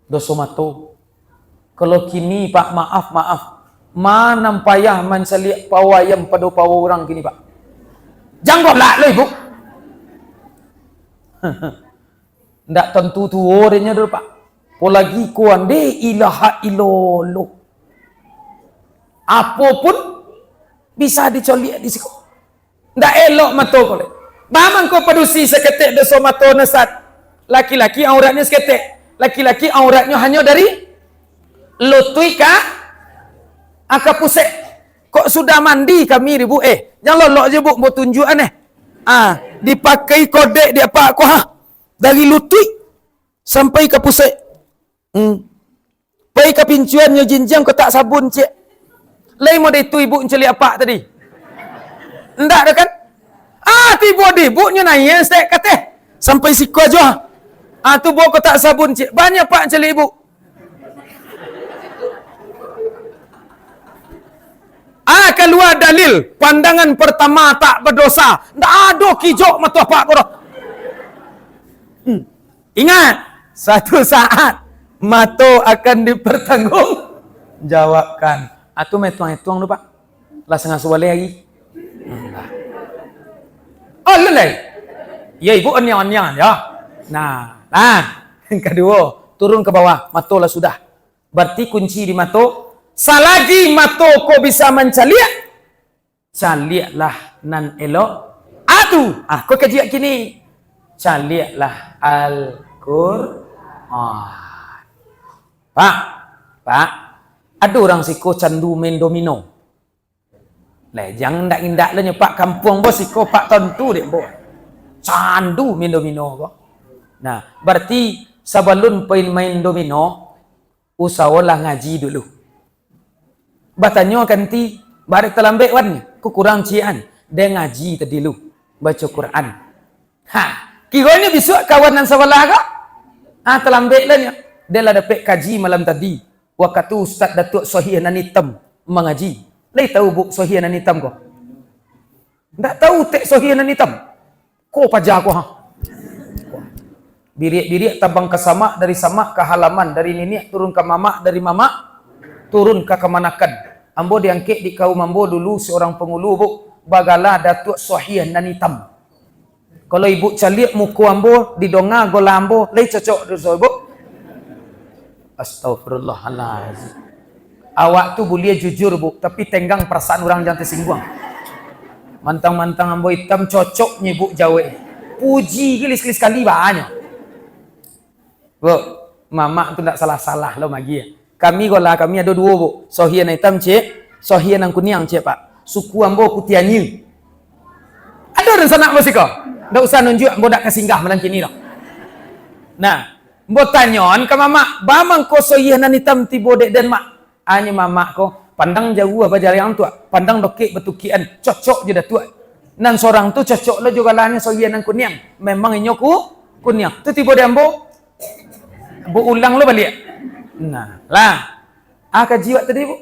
Doso mato. Kalau kini, Pak, maaf, maaf. Ma nan payah mancaliak pawo ayam pado pawo urang kini, Pak? Jan golak lo, Ibu. Ndak tantu tuo dek nyo do, Pak. Apolagi ko, andeh, ilaha illallah. Apo pun bisa dicaliak di siko. Ndak elok mato ko lai. Baa mangko padusi saketek doso mato nan sat? Laki-laki auratnyo saketek. Laki-laki auratnyo hanyo dari lutuik ka, a, ka pusek. Kok sudah mandi kami di, Bu? Eh, jan lolok je, Bu, ambo tunjuak an, eh. Ah, dipakai kodek di apak ko, ha. Dari lutuik sampai ka pusek. Hmm. Pai ka pincuan nyo jinjiang kotak sabun, ciek. Lai model itu ibu mancaliak apak tadi. Ndak doh kan? Ah, tibo di ibu nyo naiak saketek ka ateh. Sampai siko ajo. Ah, tu bawa kotak sabun, ciek. Banyak apak mancaliak ibu. Ah, kalua dalil, pandangan pertama tak berdosa. Ndak ado kijok mato apak ko doh. Hmm. Ingat, suatu saat mato akan dipertanggungjawabkan. Atu mah etuang-etuang tu, Pak. Lah sangah subaleh lagi. Oh, lelai. Ya, ibu oniang-oniang ya. Nah, nah. Yang kedua, turun ke bawah, mato lah sudah. Berarti kunci di mato, salagi mato ko bisa mancaliak, caliaklah nan elok. Atu, ah, ko kajiak kini. Caliaklah Al-Qur'an. Pak, Pak, ado urang siko candu main domino. Leh, jan indak-indak lah nyo, Pak, kampuang ambo siko, Pak, tantu dek ambo. Candu main domino ko. Nah, berarti sabalun pai main domino, usaholah ngaji dulu. Batanyo kanti, "Baa talambek, Wan?" "Ko kurang ciek an, den ngaji tadi lu, baco Quran." Ha, kironyo bisuak kawan nan sabalah ko, ah, talambek lah nyo. Den lah dapek kaji malam tadi, wakatu Ustaz Datuak Sohih Nan Itam mangaji. Lai tahu, Bu, Sohih Nan Itam ko? Ndak tahu tek Sohih Nan Itam? Ko paja ko, ha. Biriak-biriak tabang ka samak, dari samak ka halaman, dari niniak turun ka mamak, dari mamak turun ka kamanakan. Ambo diangkek di kaum ambo dulu seorang pangulu, Bu, bagala Datuak Sohih Nan Itam. Kalau ibu caliak muko ambo, didonga gola ambo, lai cocok doso ibu? Astagfirullahalazim. Awak tu buliah jujur, Bu, tapi tenggang perasaan urang jan tasingguang. Mantang-mantang ambo itam, cocok nyo ibu jawek. Puji gilis-gilis kali banyak. Bu, mamak tu ndak salah-salah lo magi. Kami gola kami ado duo, Bu. Sohih nan itam, ciek. Sohih nan kuniang, ciek, Pak. Suku ambo Kutianyu. Ado dunsanak ambo siko? Ndak usah nunjuak, ambo ndak ka singgah malam kini lo. Nah, Batanyoan ka mamak, "Ba mangko soyie nan itam tibo dek den, Mak?" Anyo mamak ko, pandang jauah bajariang tu, pandang dokek batukian, cocok jo datuak. Nan sorang tu cocok lo jo galanyo soyie nan kuniang. Memang inyo ku, kuniang. Tu tibo di ambo. Bu ulang lo baliak. Nah, lah. Ah, kaji wak tadi, Bu.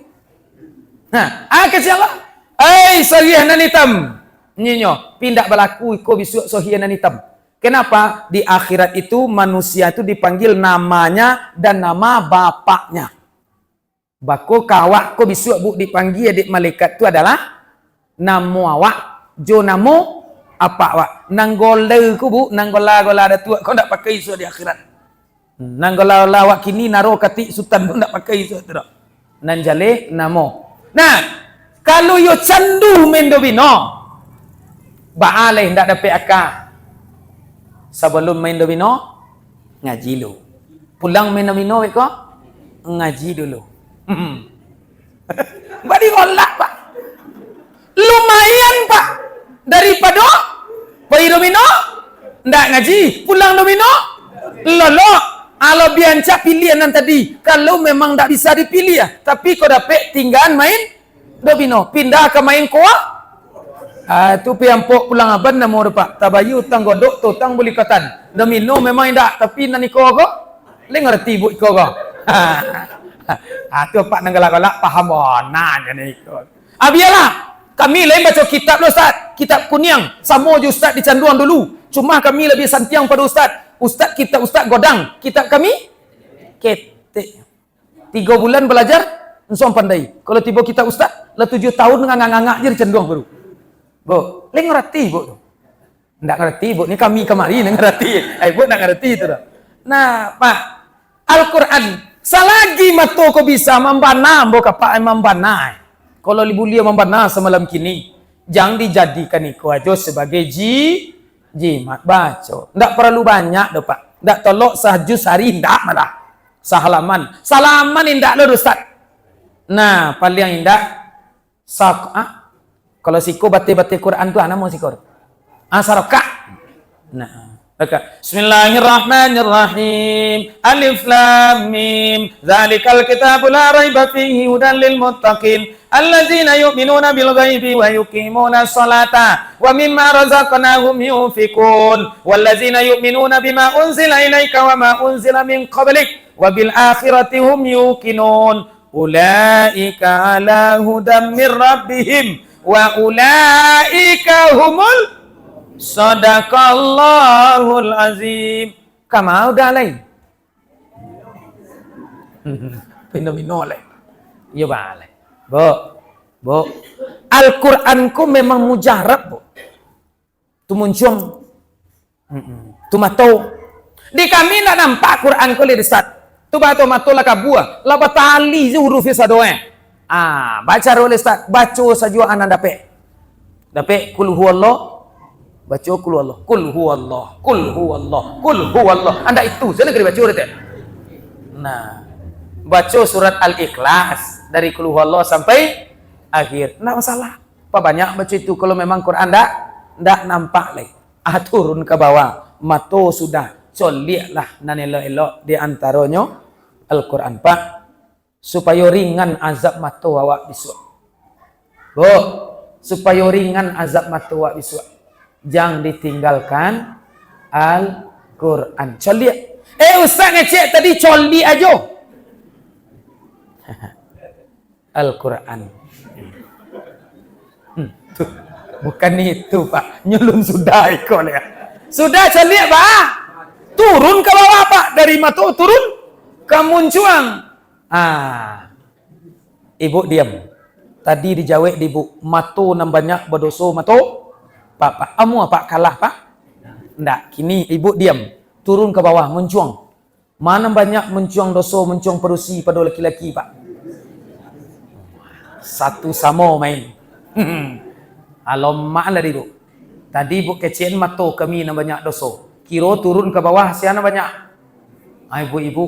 Nah, ah, kaji Allah. Ai, soyie nan itam. Nyinyo, pindak balaku iko bisuak soyie nan itam. Kenapa? Di akhirat itu manusia itu dipanggil namanya dan nama bapaknya. Bako ka awak ko bisuak, Bu, dipanggia dek malaikat tu adalah namo awak jo namo apak awak. Nan gola ko, Bu, nan gola-gola datuak ko ndak pakai isuak di akhirat. Nan gola-gola awak kini naro katik sutan ko ndak pakai isuak tu doh. Nan jaleh namo. Nah, kalau yo candu main domino, baa lai ndak dapek aka. Sabalum main domino, ngaji lu. Pulang main domino, beko, ngaji dulu. Badi golak, Pak. Lumayan, Pak. Daripado pai domino, ndak ngaji, pulang domino, lolok. Alo biancak pilihan nan tadi. Kalau memang ndak bisa dipilih, ya. Tapi kau dapek tinggaan main domino, pindah ka main koa. Ah, tu piampok pulang aban namo tu, Pak. Tabayia utang godok, totang buli katan. Domino memang indak, tapi nan iko ko, lai ngarati, Bu, iko ko. Ah, tu, Pak, nan galak-galak paham bana nyo ni iko. Ah, bialah. Kami lai baco kitab lo, Ustaz. Kitab kuniang. Samo jo Ustaz di Canduang dulu. Cuma kami labiah santiang pado Ustaz. Ustaz, kitab Ustaz godang. Kitab kami ketek. Tigo bulan balajar, nsuang pandai. Kalau tibo kitab Ustaz, lah tujuah tahun ngangak-ngangak je di Canduang baru. Bu, lai ngarati, Bu, tu? Ndak ngarati, Bu. Ni kami kamari ndak ngarati. Ai, Bu, ndak ngarati tu dah. Nah, Pak, Al-Quran, salagi mato ko bisa mambana, ambo kapak ai mambana. Kalau buliah mambana samalam kini, jan dijadikan iko ajo sabagai ji-, jimat baco. Ndak paralu banyak doh, Pak. Ndak tolok sajus sahari, ndak malah. Sahalaman. Salaman indak lo, Ustaz. Nah, paliang indak Sak-, ah? Kalau siko bateh-bateh Quran tu, ah, namo siko? Ah, sarakak. Nah, sarakak. Bismillahirrahmanirrahim. Alif Lam Mim. Dzalikal kitabu la raiba fihi hudan lil muttaqin. Alladzina yu'minuna bil ghaibi wa yuqimunas sholata wa mimma razaqnahum yunfiqun. Walladzina yu'minuna bima unzila ilaika wa ma unzila min qablik wa bil akhirati hum yuqinun. Ulaika ala hudan mir rabbihim wa ulaika humul, sadaqallahul azim. Kama udah lai. Pino-pino lai. Iyo, balai. Bu, Bu. Al-Quran ko memang mujarab, Bu. Tu muncuang. Mm-mm. Tu mato. Di kami ndak nampak Quran ko lai, Ustaz. Tu bato mato lah kabua, lah batali je huruf sado, eh. Ah, bacaro lai, Ustaz. Baco sajo anan dapek. Dapek kul huwallah. Baco kul huwallah. Kul huwallah. Kul huwallah. Kul huwallah. Andak itu sajo kena baco, Ustaz. Nah. Baco surat Al-Ikhlas dari kul huwallah sampai akhir. Ndak masalah. Pabanyak baco itu kalau memang Quran ndak, ndak nampak lai. Ah, turun ka bawah, mato sudah, coliaklah nan elok-elok di antaronyo Al-Quran, Pak, supayo ringan azab mato awak bisuak. Bu, supayo ringan azab mato awak bisuak, jan ditinggalkan Al-Quran. Coliak. Eh, Ustaz ngecek tadi coliak ajo. Al-Quran. Hmm, tu. Bukan itu, Pak. Nyulun sudah iko, ya. Sudah caliak, Pak. Turun ka bawah, Pak. Dari mato turun ka muncuang. Ah. Ibu diam. Tadi dijawek di ibu, mato nan banyak badoso mato. Pak, Pak. Amuah, Pak, kalah, Pak. Ndak, kini ibu diam. Turun ka bawah, muncuang. Ma nan banyak muncuang doso, muncuang padusi pado laki-laki, Pak? Satu samo main. Alamak lah, Ibu. Tadi Ibu kecekan mato kami nan banyak doso. Kiro turun ka bawah, sia nan banyak? Ai, Ibu-ibu.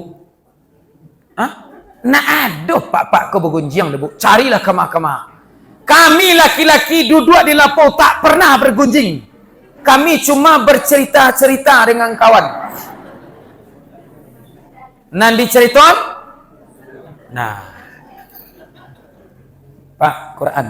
Hah? Nak ado Pak-pak ko bagunjiang, Ibu. Carilah kama-kama. Kami laki-laki duduak di lapau tak pernah bergunjing. Kami cuma bercerita-cerita dengan kawan. Nan dicariton? Nah. Pak, Quran.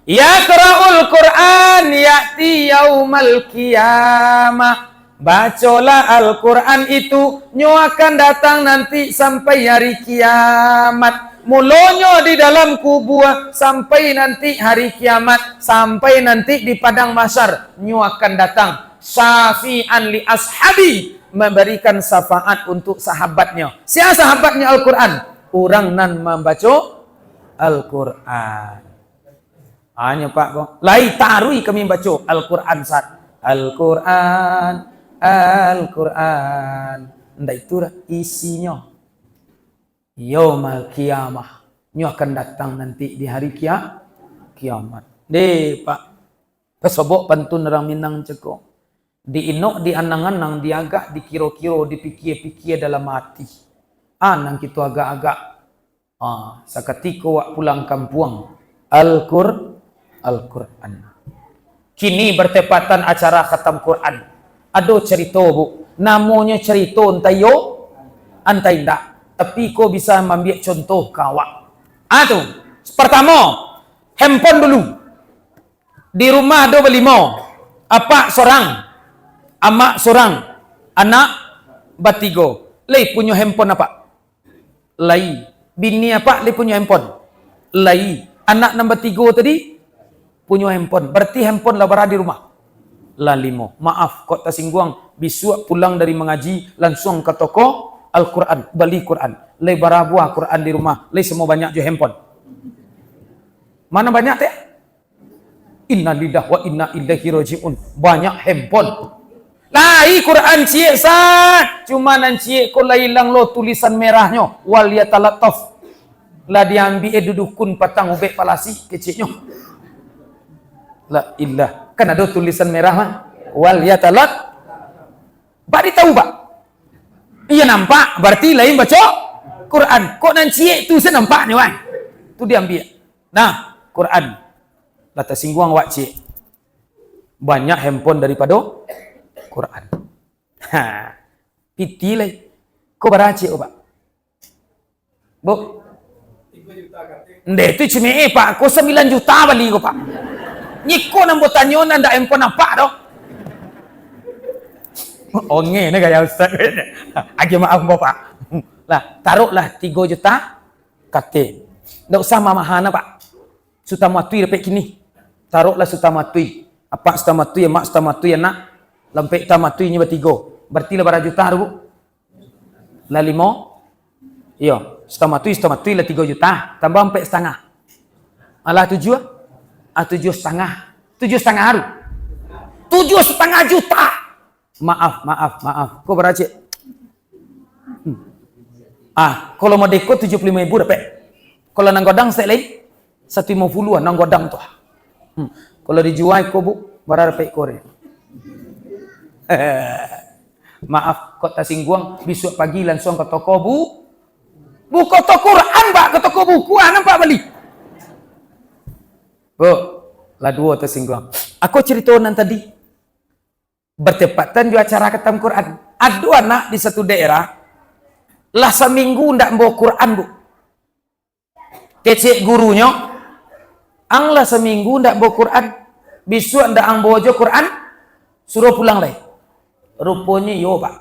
Yaqra'ul Quran ya'ti yaumal qiyamah. Bacolah Al-Quran itu, nyo akan datang nanti sampai hari kiamat. Mulonyo di dalam kubua, sampai nanti hari kiamat, sampai nanti di padang mahsyar, nyo akan datang. Syafi'an li ashabi, memberikan syafaat untuk sahabatnya. Sia sahabatnya Al-Quran? Urang nan mambaco Al-Quran. Hanyo, Pak, ko. Lai taruih kami baco Al-Quran, Sat. Al-Quran, Al-Quran. Ndak itu dah isinyo. Yaumal qiyamah. Nyo akan datang nanti di hari kia-, kiamat. Deh, Pak. Pasobok pantun urang Minang cako. Diinok, dianang-anang, diagak, dikiro-kiro, dipikia-pikia dalam ati. Ah, nan kito agak-agak. Ah, sakatiko wak pulang kampuang. Al-Qur-, Al-Quran. Kini bertepatan acara khatam Quran. Ado carito, Bu. Namonyo carito, antah iyo, antah indak. Tapi ko bisa mambiak contoh ka awak. Ah, tu. Partamo, handphone dulu. Di rumah ado balimo, apak sorang, amak sorang, anak batigo. Lai punyo handphone apak? Lai. Bini apak lai punyo handphone? Lai. Anak nan batigo tadi punyo handphone. Berarti handphone lah bara di rumah? Lah limo. Maaf, kok tasingguang. Bisuak pulang dari mangaji, lansuang ka toko Al-Quran, bali Quran. Lai bara buah Quran di rumah? Lai samo banyak jo handphone? Mano banyak, teh? Innalillahi wa inna ilaihi raji'un. Banyak handphone. Lai Quran ciek, Sat. Cuma nan ciek ko lah ilang lo tulisan merahnyo. Wal yatalattaf. Lah diambiak, eh, dudukun patang ubek palasi keceknyo. La ilah. Kan ado tulisan merah mah. Wal yatalat-, Pak, ditahu, Pak? Iyo, nampak. Berarti lain baco Quran. Kok nan ciek tu sa nampaknyo, kan? Tu diambiak. Nah, Quran. Lah tasingguang awak ciek. Banyak handphone daripado Quran. Ha. Piti lai. Ko bara ciek ko, Pak? Bu? Ndeh, tu cimee, Pak. Ko sambilan juta bali ko, Pak. Nyo ko nan batanyo, nan ndak handphone apak doh. Ongeh ni gaya ustaz. Agiah maaf, Bapak. Lah, taruhlah tigo juta, kato. Ndak usah mamaha nah, Pak. Suta matui dapek kini. Taruhlah suta matui. Apak suta matui, amak suta matui, anak. Lampek suta matui nyo batigo. Berarti lah bara juta tu, Bu? Lah limo? Iyo. Suta matui, suta matui lah tigo juta. Tambah ampek satangah. Alah tujuah? Ah, tujuah satangah. Tujuah satangah tu. Tujuah satangah juta. Maaf, maaf, maaf. Ko bara ciek? Hmm. Ah, kalau modeko tujuah puluah limo ribu dapek. Kalau nan godang sek lain, satu limo puluah nan godang tu. Hmm. Kalau dijua iko, Bu, bara dapek iko ni? Maaf, kok tasingguang, bisuak pagi lansuang ka toko, Bu. Buko toko Quran, Pak, ka toko buku, ah, nampak bali. Bu, lah duo tasingguang. Ako carito nan tadi. Bertepatan jo acara khatam Quran. Ado anak di satu daerah, lah saminggu ndak mambawa Quran, Bu. Kecek gurunyo, "Ang lah saminggu ndak mambawa Quran, bisuak ndak ang bawa jo Quran, suruah pulang lai." Ruponyo iyo, Pak.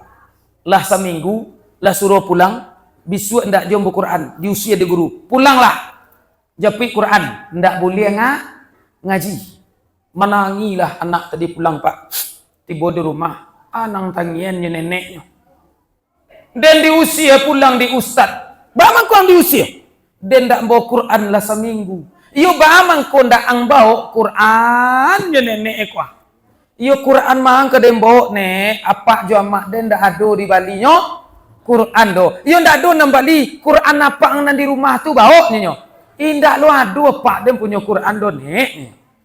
Lah saminggu, lah suruah pulang, bisuak ndak jo mambawa Quran, diusia dek guru. "Pulanglah." Japuik Quran, ndak buliah nga-, ngaji. Manangilah anak tadi pulang, Pak. Tibo di rumah, anang tangian nyo neneknyo. Den diusia pulang di ustad. Baa mangko ang diusia? Den ndak mambawa Quran lah saminggu. Iyo, baa mangko ndak ang bawa Quran nyo nenek ko? Iyo, Quran mah ang ka den bawa, Nek. Apak jo amak den ndak ado dibalinyo Quran doh. Iyo, ndak ado nan bali. Quran apak ang nan di rumah tu bawa nyo. Indak lo ado apak den punyo Quran doh, Nek.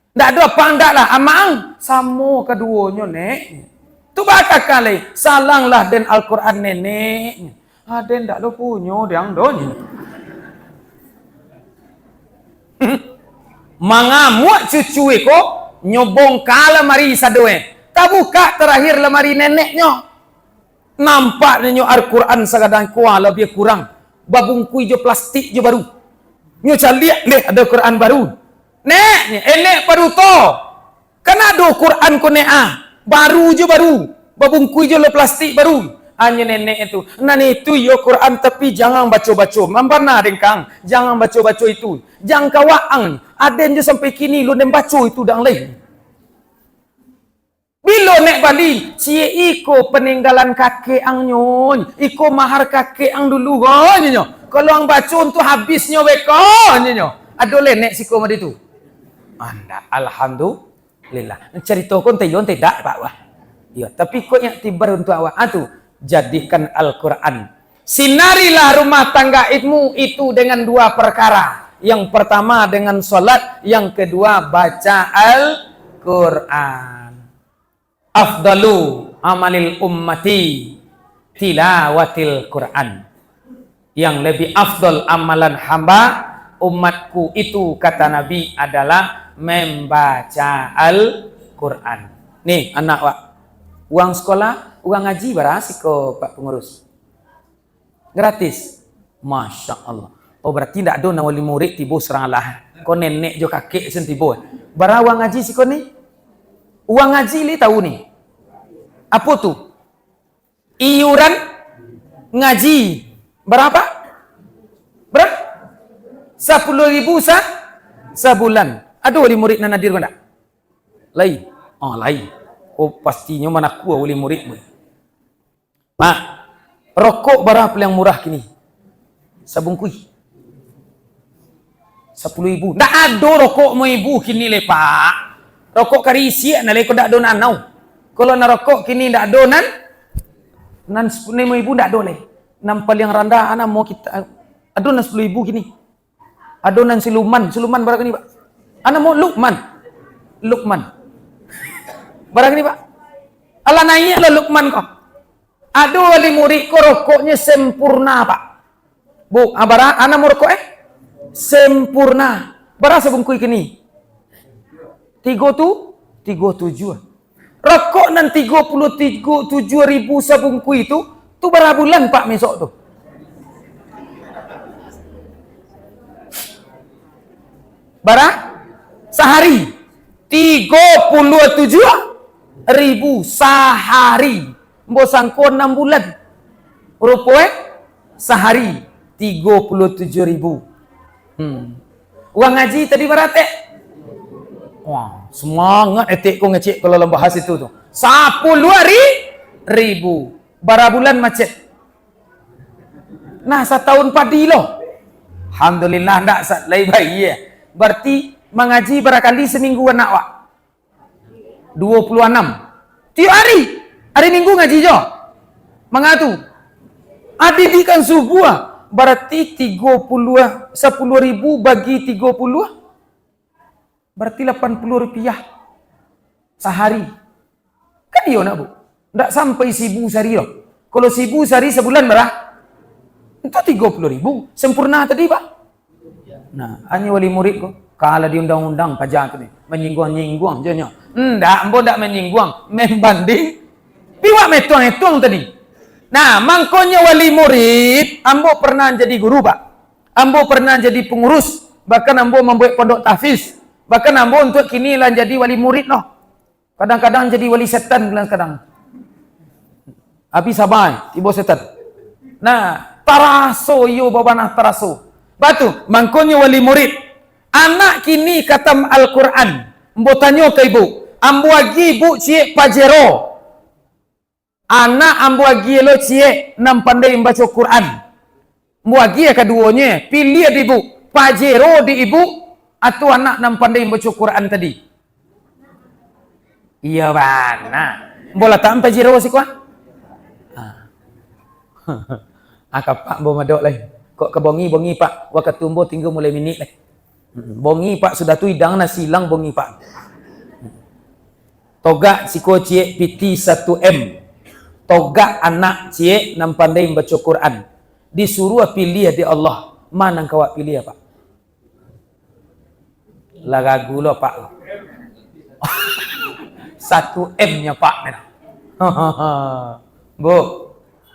Ndak ado apak ang, ndak lah amak ang. Samo kaduonyo, Nek. Tu baa kaka lai. Salanglah den Al-Quran, Nenek. Aden ndak lo punyo dek ang doh, nyo. Mangamuak cucu iko, nyo bongka lamari sado e. Tabukak tarakhir lamari neneknyo. Nampak nyo Al-Quran sagadang ko, ah, labiah kurang babungkui jo plastik jo baru. Nyo caliak, "Ndeh, ado Quran baru." "Nek," nyo, "eh, Nek, paduto, kan ado Quran ko, Nek, ah, baru jo baru, babungkui jo lo plastik baru." Anyo nenek tu, "Nan itu iyo Quran, tapi jangan baco-baco." "Mambana den, Kang, jangan baco-baco itu. Jan kawak ang, aden jo sampai kini lun den baco itu dang lai." "Bilo Nek bali?" "Ciek, iko paninggalan kakek ang nyo, iko mahar kakek ang dulu ko," nyo. "Kalau ang baco tu habisnyo beko," nyo. "Ado lai Nek siko mah di tu?" Anda, alhamdulillah. Carito ko ntah iyo ntah indak, Pak, wah. Iyo, tapi ko iktibar untuak awak. Ah, tu, jadikan Al-Quran. Sinarilah rumah tanggamu itu dengan dua perkara. Yang pertama dengan salat, yang kedua baca Al-Quran. "Afdalu amalil ummati tilawatil Quran." Yang lebih afdal amalan hamba umatku itu, kata Nabi, adalah membaca Al-Quran. Nih, anak wak, uang sekolah, uang ngaji bara siko, Pak Pengurus? Gratis. Masya Allah. Oh, berarti ndak ado nan wali murid tibo surang alah. Ko nenek jo kakek sen tibo. Bara uang ngaji siko ni? Uang ngaji lai tahu ni? Apo tu? Iuran ngaji. Bara? Bara? Sapuluah ribu sa-, sabulan. Ado wali murid nan hadir ko ndak? Lai? Oh, lai. Oh, pastinyo manakua wali murid. Pak, rokok bara paliang murah kini? Sabungkui. Sapuluah ribu. Ndak ado rokok limo ribu kini lai, Pak. Rokok karisiak nan lai ko ndak ado nan anau. Kalau nan rokok kini ndak ado nan, nan sepuluah, limo ribu ndak ado lai. Nan paliang randah, a nan mau kita, ado nan sapuluah ribu kini. Ado nan siluman, siluman bara kini, Pak? A nan mau Lukman. Lukman. Bara kini, Pak? Alah naiak lah Lukman ko. Ado wali murid ko rokoknyo Sempurna, Pak. Bu, a bara, a nan mau rokok, eh? Sempurna. Bara sabungkui kini? Tigo tu, tigo tujuah. Rokok nan tigo puluah tigo tujuah ribu sabungkui tu, tu bara bulan, Pak, mesok tu? Bara? Sahari. Tigo puluah tujuah ribu sahari. Ambo sangko anam bulan. Rupo, eh? Sahari tigo puluah tujuah ribu. Hmm. Uang ngaji tadi bara, Tek? Wah, semangat Etek ko ngecek kalau dalam bahas itu tu. Sapuluah ri-, ribu. Bara bulan macet? Nah, satahun padi lo. Alhamdulillah, ndak sa-, lai bayia. Berarti mangaji bara kali saminggu anak wak? Duo puluah anam. Tiok ari. Ari Minggu ngaji jo. Manga tu? Ah, didikan subuah. Barati tigo puluah, sapuluah ribu bagi tigo puluah, barati lapan puluah rupiah sahari. Kan iyo nak, Bu? Ndak sampai saribu sahari doh. Kalau saribu sahari sabulan bara? Itu tigo puluah ribu. Sempurna tadi, Pak. Nah, anyo wali murid ko, kalau di undang-undang paja tu ni, manyingguang-nyingguang jo nyo. Ndak, ambo ndak manyingguang, mambanding. Pi wak maetuang-etuang tadi. Nah, mangkonyo wali murid, ambo pernah jadi guru, Pak. Ambo pernah jadi pengurus, bahkan ambo mambuek pondok tahfiz. Bahkan ambo untuak kini lah jadi wali murid noh. Kadang-kadang jadi wali setan, kadang-kadang. Abih sabai, tibo setan. Nah, taraso iyo, babanah taraso. Batu, mangkonyo wali murid. Anak kini katam Al-Quran. Ambo tanyo ka ibu. Ambo agiah ibu ciek Pajero. Anak ambo agiah lo ciek nan pandai mambaco Quran. Ambo agiah kaduonyo, piliah di ibu. Pajero di ibu, atau anak nan pandai mambaco Quran tadi? Iyo bana. Ambo latak Pajero siko, ah. Ah. Ah, ka Pak ambo madok lai. Kok ka bongi, bongi, Pak. Wakatu ambo tingga mulai minik lai. Mm-mm. Bongi, Pak, sudah tu idang nasi ilang bongi, Pak. Togak siko ciek piti satu M. Togak anak ciek nan pandai mambaco Quran. Disuruah piliah dek Allah. Ma nan ka awak piliah, Pak? Lah ragu lo, Pak. Satu M nyo, Pak. Bu,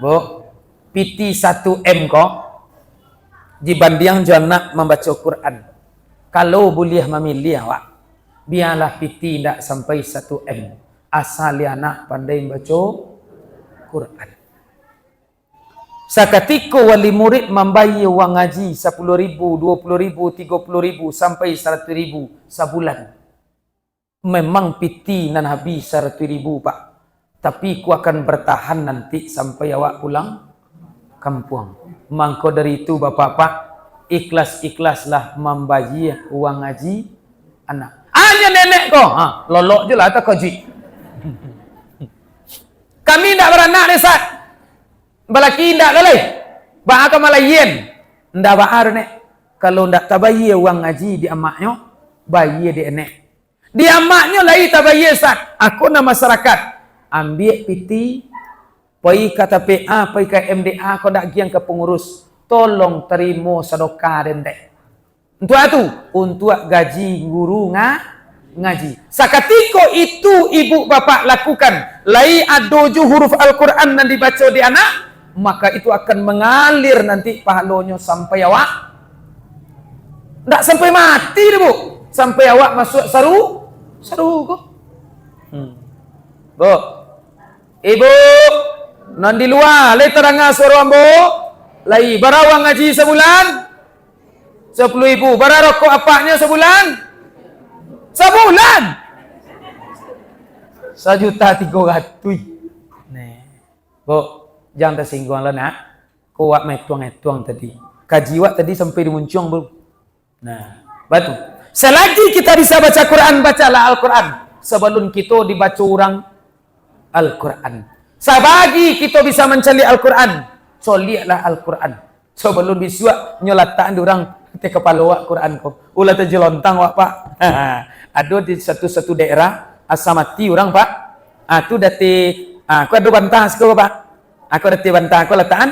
Bu, piti satu M ko, dibandiang jo anak mambaco Quran. Kalau buliah mamiliah awak, bialah piti indak sampai satu M. Asal anak pandai mambaco Quran. Sakatiko wali murid mambayia uang ngaji sapuluah ribu, dua puluah ribu, tigo puluah ribu, sampai saratuih ribu sabulan. Memang piti nan habih saratuih ribu, Pak. Tapi ku akan bertahan nanti sampai awak pulang kampuang. Mangko dari itu, Bapak-bapak, ikhlas-ikhlaslah mambayia uang ngaji anak. Hanya nenek ko, ha, lolok je lah, tak kaji. Kami ndak baranak, Dek Sat. Balaki indak ka lai? Baa ka malayian? Ndak baa doh, Nek. Kalau ndak tabayia uang ngaji di amaknyo, bayia di enek. Di amaknyo lai tabayia, Sat. Ako nan masarakat, ambiak piti, pai ka T P A, pai ka M D A, ko ndak agiah ka pangurus. Tolong tarimo sadakah den dek. Untuak a tu? Untuak gaji guru nga-, ngaji. Sakatiko itu ibu bapak lakukan, lai ado ju huruf Al-Quran nan dibaco di anak, maka itu akan mangalir nanti pahalonyo sampai awak. Ndak sampai mati doh, Bu. Sampai awak masuak saru-, sarugo. Hmm. Bu. Ibu, nan di lua, lai tadanga suaro ambo? Lai, bara uang ngaji sabulan? Sapuluah ribu. Bara rokok apaknyo sabulan? Sabulan? Sajuta tigo ratuih. Neh. Bu, jan tasingguang lo, Nak. Ko wak maetuang-etuang tadi. Kaji wak tadi sampai di muncuang, Bu. Nah, batu. Salagi kita bisa baca Quran, bacalah Al-Quran. Sabalun kito dibaco urang Al-Quran. Sabagi kito bisa mancaliak Al-Quran, caliaklah Al-Quran. Sabalun bisuak nyo latakan di urang ateh kapalo wak Quran ko. Ulah tajelontang wak, Pak. Ado di satu-satu daerah, asa mati urang, Pak. Ah, tu dateh, ah, ko ado bantah siko, Pak. Ah, ko dateh bantah, ko latakan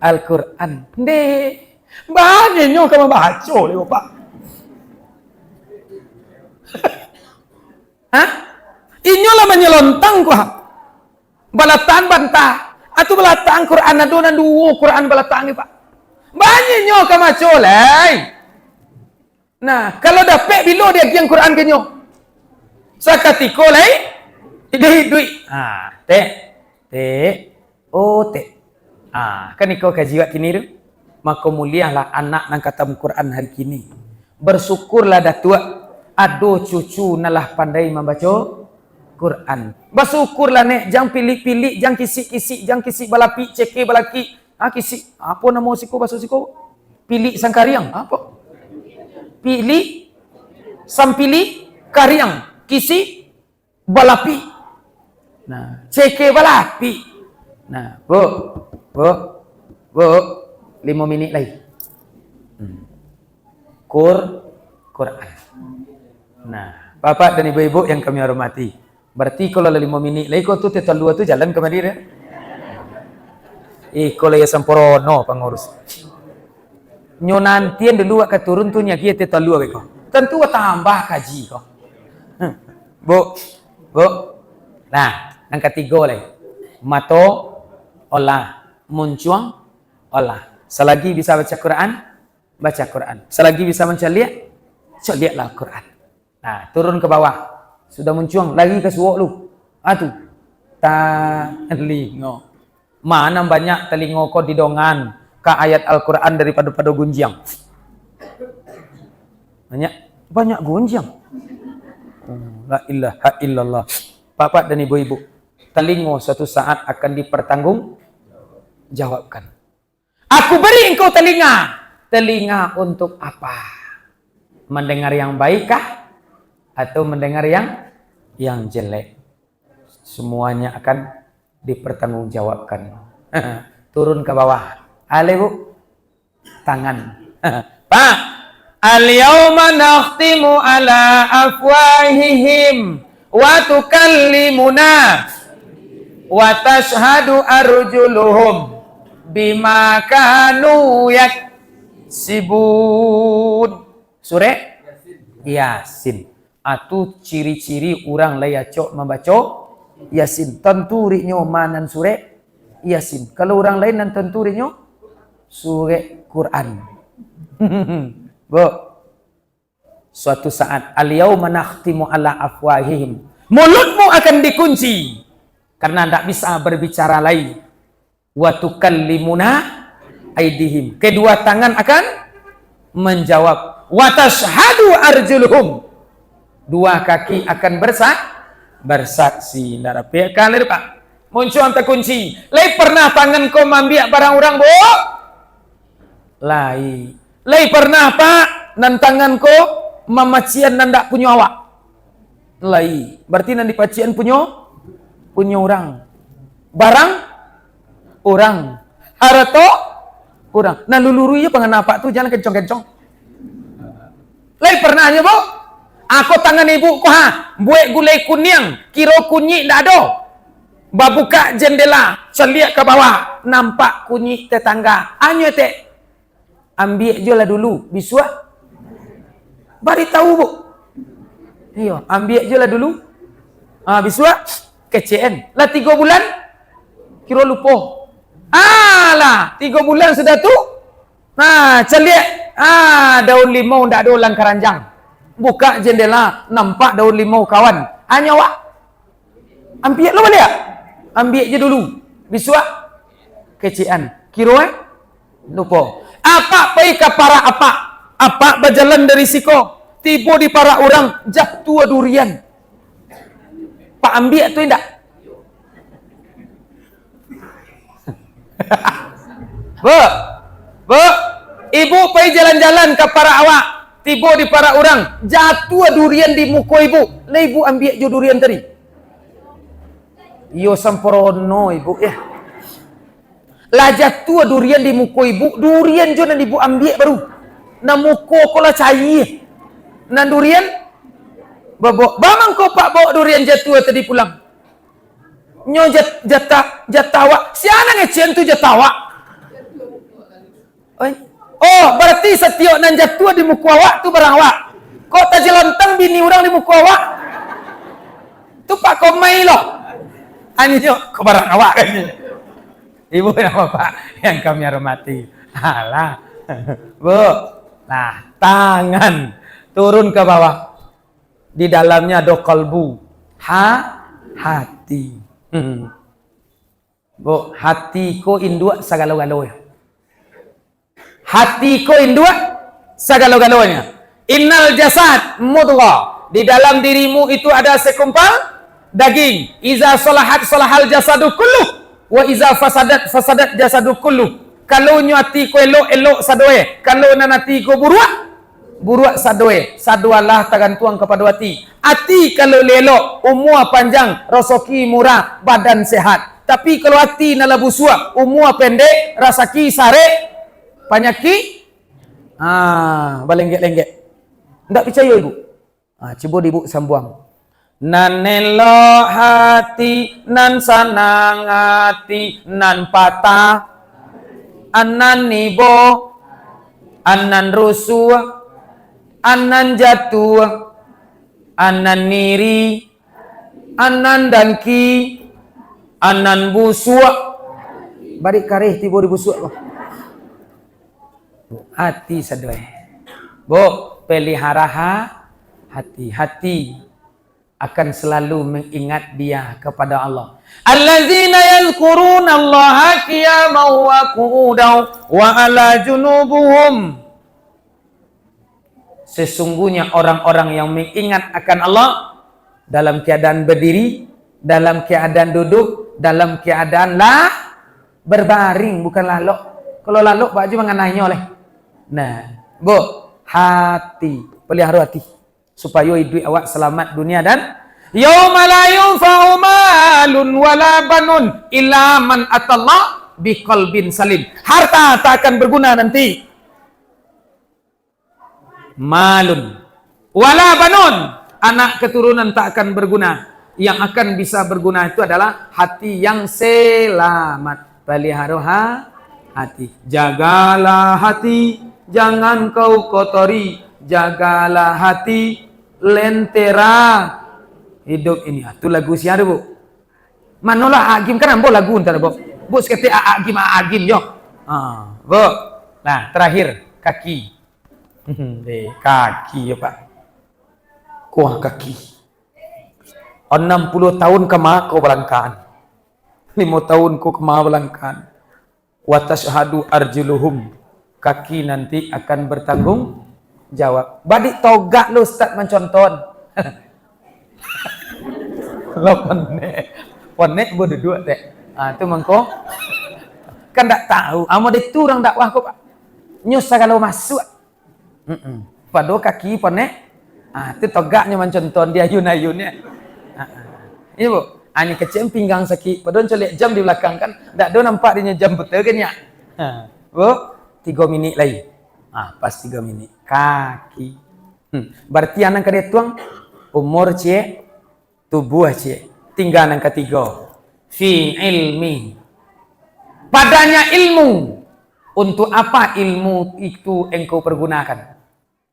Al-Quran. Ndeh. Banyak nyo ka mambaco leh, Bapak. Hah? Inyo lah manyelontang ko ha. Balatakan bantah. Atu balatakan Quran, ado nan duo Quran balatakan ni, Pak. Banyak nyo ka mambaco lai. Nah, kalau dapek bilo diagiah Quran ka inyo? Sakatiko lai. Iduik-iduik. Ha, tek. Tek. Oh, tek. Ah, kan iko kaji wak kini tu. Mako muliahlah anak nan khatam Quran hari kini. Bersyukurlah Datuak, ado cucu nan lah pandai mambaco Quran. Basyukurlah Nek, jan pilik-pilik, jan kisik-kisik, jan kisik balapik, ceke balakik. Ah, kisik, apo namo siko, baso siko? Pilik sangkariang, apo? Pilik, sampilik, kariang, kisik, balapik. Nah, ceke balapik. Nah, Bu, Bu, Bu, limo minik lai. Hmm. Qur-, Quran. Nah, Bapak dan Ibu-ibu yang kami hormati, berarti kalau lah limo minik lai ko tu, teh talua tu jalan ka Madrid, ya? Ih, kalau ya samporono pangurus. Nyo nantian dulu wak ka turun tu, nyo agiah teh talua beko. Tantu wak tambah kaji ko. Bu, Bu. Nah, nan katigo lai. Mato, olah. Muncuang, olah. Salagi bisa baca Quran, baca Quran. Salagi bisa mancaliak, caliaklah Quran. Nah, turun ka bawah. Sudah muncuang, lari ka suok lu. Ah, tu. Talingo. Ma nan banyak talingo ko didongan ka ayat Al-Quran daripado-pado gunjiang? Banyak, banyak gunjiang. Oh, la ilaha illallah. Bapak dan ibu-ibu, talingo suatu saat akan dipertanggungjawabkan. Aku beri engkau telinga. Telinga untuk apa? Mendengar yang baik kah? Atau mendengar yang, yang jelek? Semuanya akan dipertanggungjawabkan. Turun ke bawah. Ale, Bu. Tangan. Pak, "Al-yauma nakhtimu ala afwahihim wa tukallimuna wa tashhadu arjuluhum bima kanu yaksibun." Surek Yasin. Atu ciri-ciri urang lai acok mambaco Yasin. Tantu riknyo ma nan surek Yasin. Kalau urang lain nan tantu dinyo, surek Quran. Bu, suatu saat, "Al-yauma nakhtimu ala afwahihim." Mulutmu akan dikunci, karena ndak bisa berbicara lai. "Wa tukallimuna aidihim." Kedua tangan akan menjawab. "Wa tashhadu arjuluhum." Dua kaki akan bersa-, bersaksi. Ndak dapek akal lai, Pak. Muncuang takunci. Lai pernah tangan ko maambiak barang urang, Bu? Lai. Lai pernah, Pak, nan tangan ko mamacian nan ndak punyo awak? Lai. Berarti nan dipacian punyo, punyo urang. Barang urang. Harato urang. Nah, lulurui je pangana apak tu, jangan kencong-kencong. Lai pernah nyo, Bu? Ako tangan ibu ko, ha, buek gulai kuniang, kiro kunyik ndak ado. Babukak jendela, caliak ka bawah, nampak kunyik tetangga. Anyo etek, ambiak jo lah dulu, bisuak bari tahu, Bu. Iyo, ambiak jo lah dulu. Ah, bisuak kecekan. Lah tigo bulan, kiro lupo. Alah, tigo bulan sudah tu, nah, caliak, ah, daun limau ndak ado dalam karanjang. Bukak jendela, nampak daun limau kawan. Anyo awak ambiak lo baliak. Ambiak je dulu. Bisuak kecekan. Kiro, eh? Lupo. Apak pai ka parak apak. Apak bajalan dari siko. Tibo di parak urang, jatuah durian. Pak ambiak tu indak? Bu, Bu, ibu pai jalan-jalan ka parak awak, tibo di parak urang, jatuah durian di muko ibu. Lah ibu ambiak jo durian tadi? Iyo, sampurno ibu, ya. Lah jatuah durian di muko ibu, durian jo nan ibu ambiak baru. Nan muko ko lah cair. Nan durian, babok. Ba mangko Pak bawa durian jatuah tadi pulang? Nyo jat-, jatah, jatah awak. Sia nan ngecekan tu jatah awak? Oi. Oh, berarti satiok nan jatuah di muko awak tu barang awak. Kok tajelantang bini urang di muko awak? Tu Pak Komai lo. Anyo, kok barang awak kan? Ibu dan bapak yang kami hormati. Alah. Bu. Nah, tangan turun ke bawah. Di dalamnya ado kalbu. Ha-, hati. Hmm. Bu, hati ko induak sagalo-galonyo. Hati ko induak sagalo-galonyo. Innal jasad mudghah. Di dalam dirimu itu ada segumpal daging. Iza salahat salahal jasadu kulluh. Wa iza fasadat fasadat jasadu kulluh. Kalau nyo ati ko elok, elok sadoe. Kalau nan ati ko buruak, buruak sadoe. Sadoalah tagantuang kapado ati. Ati kalau elok, umua panjang, rasaki murah, badan sehat. Tapi kalau ati nan lah busuak, umua pendek, rasaki sarek, panyakik, ah, balenggek-lenggek. Ndak picayo, Ibu? Ah, cubo di Ibu sambuang. Nan elok hati, nan sanang ati, nan patah, anan ibo, anan rusuah, anan jatuah, anan iri, anan dangki, anan busuak. Barik kareh tibo di busuak ko. Hati sadoe. Bu, pelihara ha-, hati. Hati akan selalu mengingat dia kepada Allah. Allazina yadhkurunallaha qiyaman wa qu'udan wa ala junubuhum. Sesungguhnya orang-orang yang mengingat akan Allah dalam keadaan berdiri, dalam keadaan duduk, dalam keadaan lah berbaring, bukan lalok. Kalau lalok, baju manganainyo leh. Nah, bu, hati, pelihara hati. Supayo iduik awak salamat dunia dan yauma la yanfa'u malun wala banun illa man atallah biqalbin salim. Harta tak akan berguna nanti. Malun. Wala banun. Anak keturunan tak akan berguna. Yang akan bisa berguna itu adalah hati yang selamat. Pelihara ha-, hati. Jagalah hati, jangan kau kotori. Jagalah hati, lentera hidup ini. Ah, tu lagu sia tu, Bu. Manolah Hakim, kan ambo lagu ntar, Bu. Bu, saketek a-, agim, a-, agim jo. Ha, bu. Nah, terakhir, kaki. Eh, kaki yo, Pak. Kuah kaki. Anam puluah tahun kama ko balangkaan. Limo tahun ko kama balangkaan. Wa tashhadu arjuluhum. Kaki nanti akan bertanggung jawab. Badik togak lo Ustaz mancontoh. Lo ponek. Ponek baduduak tek. Ah, tu mangko. Kan ndak tahu. Amo di tu urang dakwah ko, Pak. Nyo sagalo masuak. Mm-mm. Pado kaki ponek. Ah, tu togaknyo mancontoh di ayun-ayun, ya. Ah, ah. Iyo, Bu. Ah, ni kecek pinggang sakik. Pado colek jam di balakang kan. Ndak do nampak dinyo jam puta kan, ya. Ha, Bu, tigo minik lai. Ah, pas tigo minik. Kaki. Hmm. Berarti anan ka diatuang umur ciek, tubuah ciek. Tingga nan katigo. Fi ilmi. Padanya ilmu. Untuk apa ilmu itu engkau pergunakan?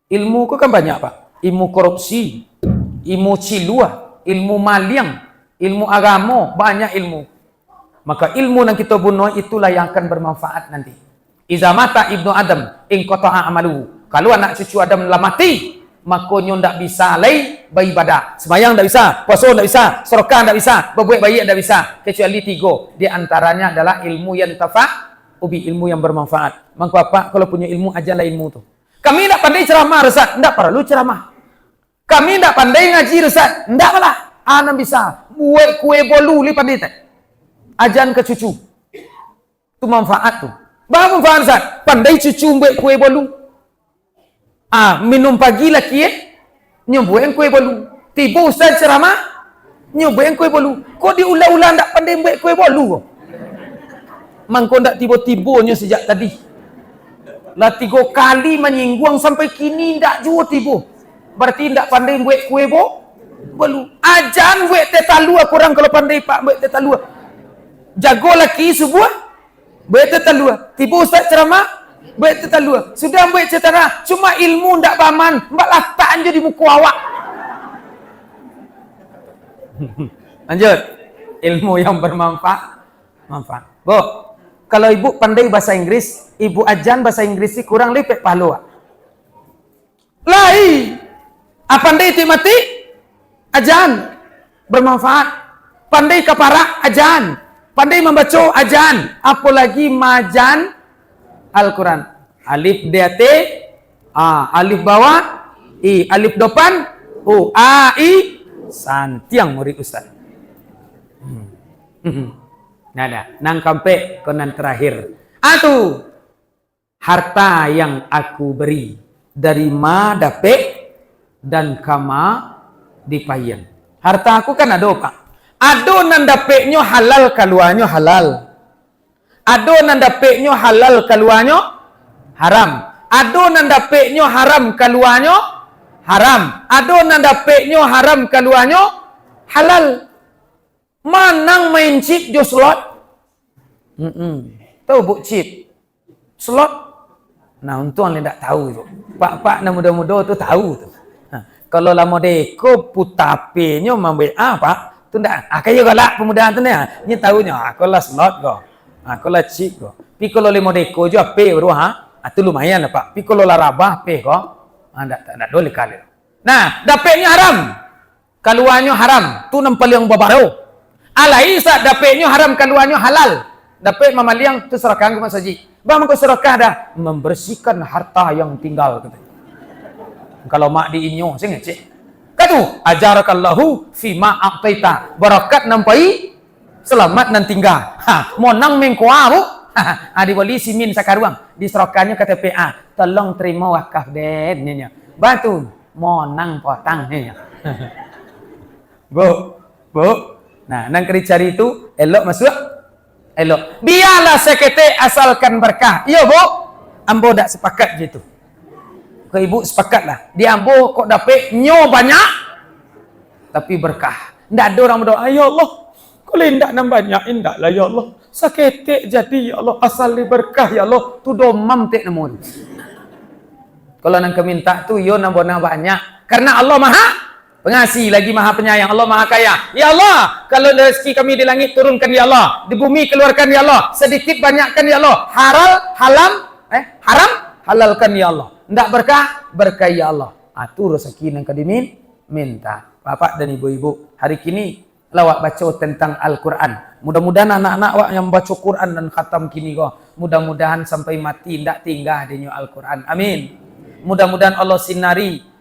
Ilmu ko kan banyak, Pak. Ilmu korupsi, ilmu ciluah, ilmu maliang, ilmu agamo, banyak ilmu. Maka ilmu nan kito bunuh itulah yang akan bermanfaat nanti. Iza mata ibnu Adam, inqata'a amaluhu. Kalau anak cucu Adam lah mati, mako nyo ndak bisa lai baibadah. Sembahyang ndak bisa, puaso ndak bisa, sedekah ndak bisa, berbuat baik ndak bisa. Kecuali tigo, di antaranya adalah ilmu yang tafa, ubi ilmu yang bermanfaat. Mangko apak kalau punyo ilmu, ajalah ilmu tu. Kami ndak pandai ceramah, Ustaz. Ndak paralu ceramah. Kami ndak pandai ngaji, Ustaz. Ndak apalah. Ah, nan bisa. Buek kue bolu, lai pandai tak? Ajan ka cucu. Tu manfaat tu. Bah manfaat, Ustaz. Pandai cucu buek kue bolu. Ah, minum pagi laki, eh? Nyo buek kue bolu. Tibo Ustaz ceramah, nyo buek kue bolu. Kok diulang-ulang ndak pandai buek kue bolu ko? Mangko ndak tibo-tibo nyo sejak tadi. Lah tigo kali manyingguang sampai kini ndak juo tibo. Berarti ndak pandai buek kue bo-, bolu. Ajan buek teh talua kurang kalau pandai pak buek teh talua. Jago laki subuah, buek teh talua. Tibo Ustaz ceramah, buek teh talua. Sudah buek teh talua, cuma ilmu ndak baaman, mbak latak anjo di muko awak. Lanjut. Ilmu yang bermanfaat, manfaat. Bu, kalau ibu pandai bahasa Inggris, ibu ajan bahasa Inggris ni kurang lipek pahalo, Wak. Lai. Ah, pandai tik matik, ajan. Bermanfaat. Pandai kaparak, ajan. Pandai mambaco, ajan. Apolagi maajan Al-Quran. Alif di ateh, ah, alif bawah, i, alif dopan, u, a, i, santiang murid ustaz. Hmm. Nah, dah. Nang kampek, ko nan terakhir. Ah, tu. Harta yang aku beri, dari ma dapek dan kama dipaian. Harta aku kan ado, Pak. Ado nan dapeknyo halal, kaluanyo halal. Ado nan dapeknyo halal, kaluanyo haram. Ado nan dapeknyo haram, kaluanyo haram. Ado nan dapeknyo haram, kaluanyo halal. Manang main chip jo slot. Mm-mm. Tahu, Bu, chip? Slot? Nah, untuang lah ndak tahu tu. Pak-pak nan mudo-mudo tu tahu tu. Ha, kalau lah modeko putapenyo mambuek ah, Pak, tu ndak, ah, kayo galak pemuda tu ni, ah. Nyo tahunyo, ah, ko lah slot ko. Ah, ko lah chip ko. Pi kalau lah modeko jo ape baru, ha? Ah, tu lumayan lah, Pak. Pi kalau lah rabah ape ko, ah, ndak, ndak do likali. Nah, dapeknyo haram. Kaluanyo haram, tu nan paliang babaro. Alai sa dapeknyo haram, kaluanyo halal. Dapek mamaliang, tu sadakah ka masajik. Bah mangko sadakah dah, membersihkan harta yang tinggal, kato. Kalau mak di inyo, sing ngecek. Katu, ajarakallahu fima a'taita. Barakat nan pai, salamat nan tingga. Ha, monang mengkoa, Bu. Ha, dibali simin sakaruang, disadakahnyo ka T P A. Tolong tarimo wakaf den, nyo. Bah tu. Monang potang, eh. Bu, Bu. Nah, nan ka dicari tu, elok masuak? Elok. Bialah saketek, asalkan berkah. Iyo, Bu? Ambo dak sepakat je tu. Ko ibu sepakat lah. Di ambo kok dapek nyo banyak, tapi berkah. Ndak ado urang badoa, "Ya Allah, kalau indak nan banyak, indak lah, ya Allah. Saketek jadi, ya Allah, asal di berkah, ya Allah." Tu domam tek namo tu. Kalau nan ka mintak tu, yo nan bona banyak. Karena Allah Maha Pengasih lagi Maha Penyayang, Allah Maha Kaya. Ya Allah, kalau rezeki kami di langit turunkan, ya Allah, di bumi keluarkan, ya Allah, sedikit banyakkan, ya Allah, halal, halam, eh, haram, halalkan, ya Allah. Ndak berkah, berkahi, ya Allah. Ah, tu rezeki nan ka dimin-, minta. Bapak dan ibu-ibu, hari kini lah awak baco tentang Al-Quran. Mudah-mudahan anak-anak awak yang baco Quran dan khatam kini ko, mudah-mudahan sampai mati ndak tingga dinyo Al-Quran. Amin. Mudah-mudahan Allah sinari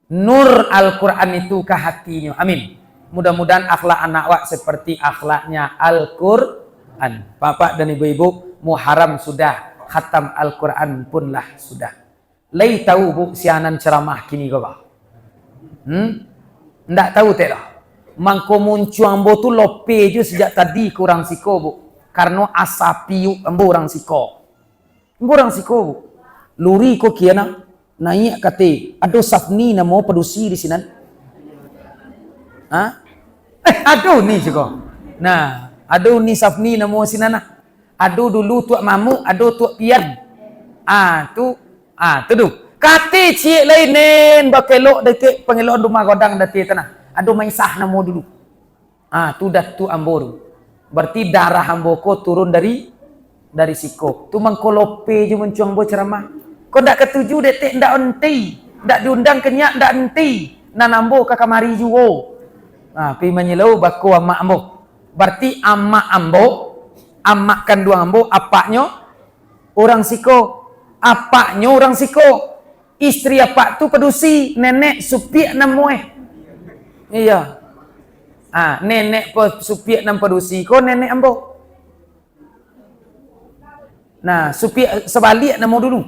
nur Al-Quran itu ka hatinyo. Amin. Mudah-mudahan akhlak anak awak seperti akhlaknya Al-Quran. Bapak dan ibu-ibu, Muharram sudah, khatam Al-Quran pun lah sudah. Lai tahu, Bu, sia nan ceramah kini ko, Bah? Hmm? Ndak tahu tek lah. Mangko muncuang ambo tu lope jo sejak tadi ka urang siko, Bu. Karano asa piuk ambo urang siko. Ambo urang siko, Bu. Luri ko kian, naiak kate. Ado Safni namo padusi di sinan? Ha? Eh, ado ni siko. Nah, ado ni Safni namo sinan nah. Ado dulu Tuak Mamuk, ado Tuak Pian. Ah, tu. Ah, tu tu. Kate ciek lai nen, bakelok dakek pangelok rumah godang dati tanah. Ado Maisah namo dulu. Ah, tu datuak ambo tu. Berarti darah ambo ko turun dari, dari siko. Tu mangko lope jo muncuang ambo ceramah. Ko ndak katuju dek tek ndak enti. Ndak diundang kenyak ndak enti. Nan ambo ka kamari juo. Ah, pi manyilau bako amak ambo. Berarti amak ambo, amak kanduang ambo, apaknyo urang siko. Apaknyo urang siko. Istri apak tu padusi, nenek supiak nan mueh. Iya. Ah, nenek pa-, supiak nan padusi ko nenek ambo. Nah, supiak sabaliak namo dulu.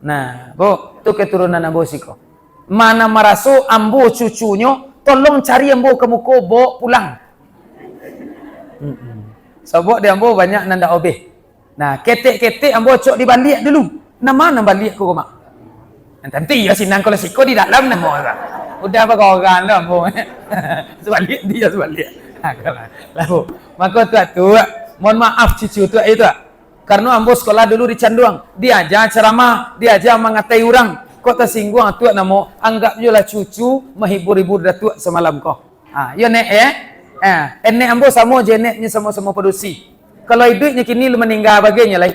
Nah, bo, tu keturunan ambo siko. Mana maraso ambo cucunyo, tolong cari ambo ka muko, bawok pulang. Mm-mm. Sabab di ambo banyak nan ndak obeh. Nah, ketek-ketek ambo acok dibaliak dulu. Nan ma nan baliak ko, Mak? Nan tantu iyo sinan, kalau siko di dalam namo tu. Udah bagoran tu ambo. Sabaliak dia sabaliak. Ha, kalau. Lalu, mako tu, tu, mohon maaf cucu tu, itu. Karano ambo sekolah dulu di Canduang, diaja ceramah, diaja mangatai urang. Kok tasingguang tu namo, anggap jolah cucu mahibur-hibur Datuak samalam ko. Ha, iyo, Nek, eh? Ha, enek ambo samo je, Nek, nyo samo-samo padusi. Kalau iduiknyo kini lu maningga bagai nyo lai.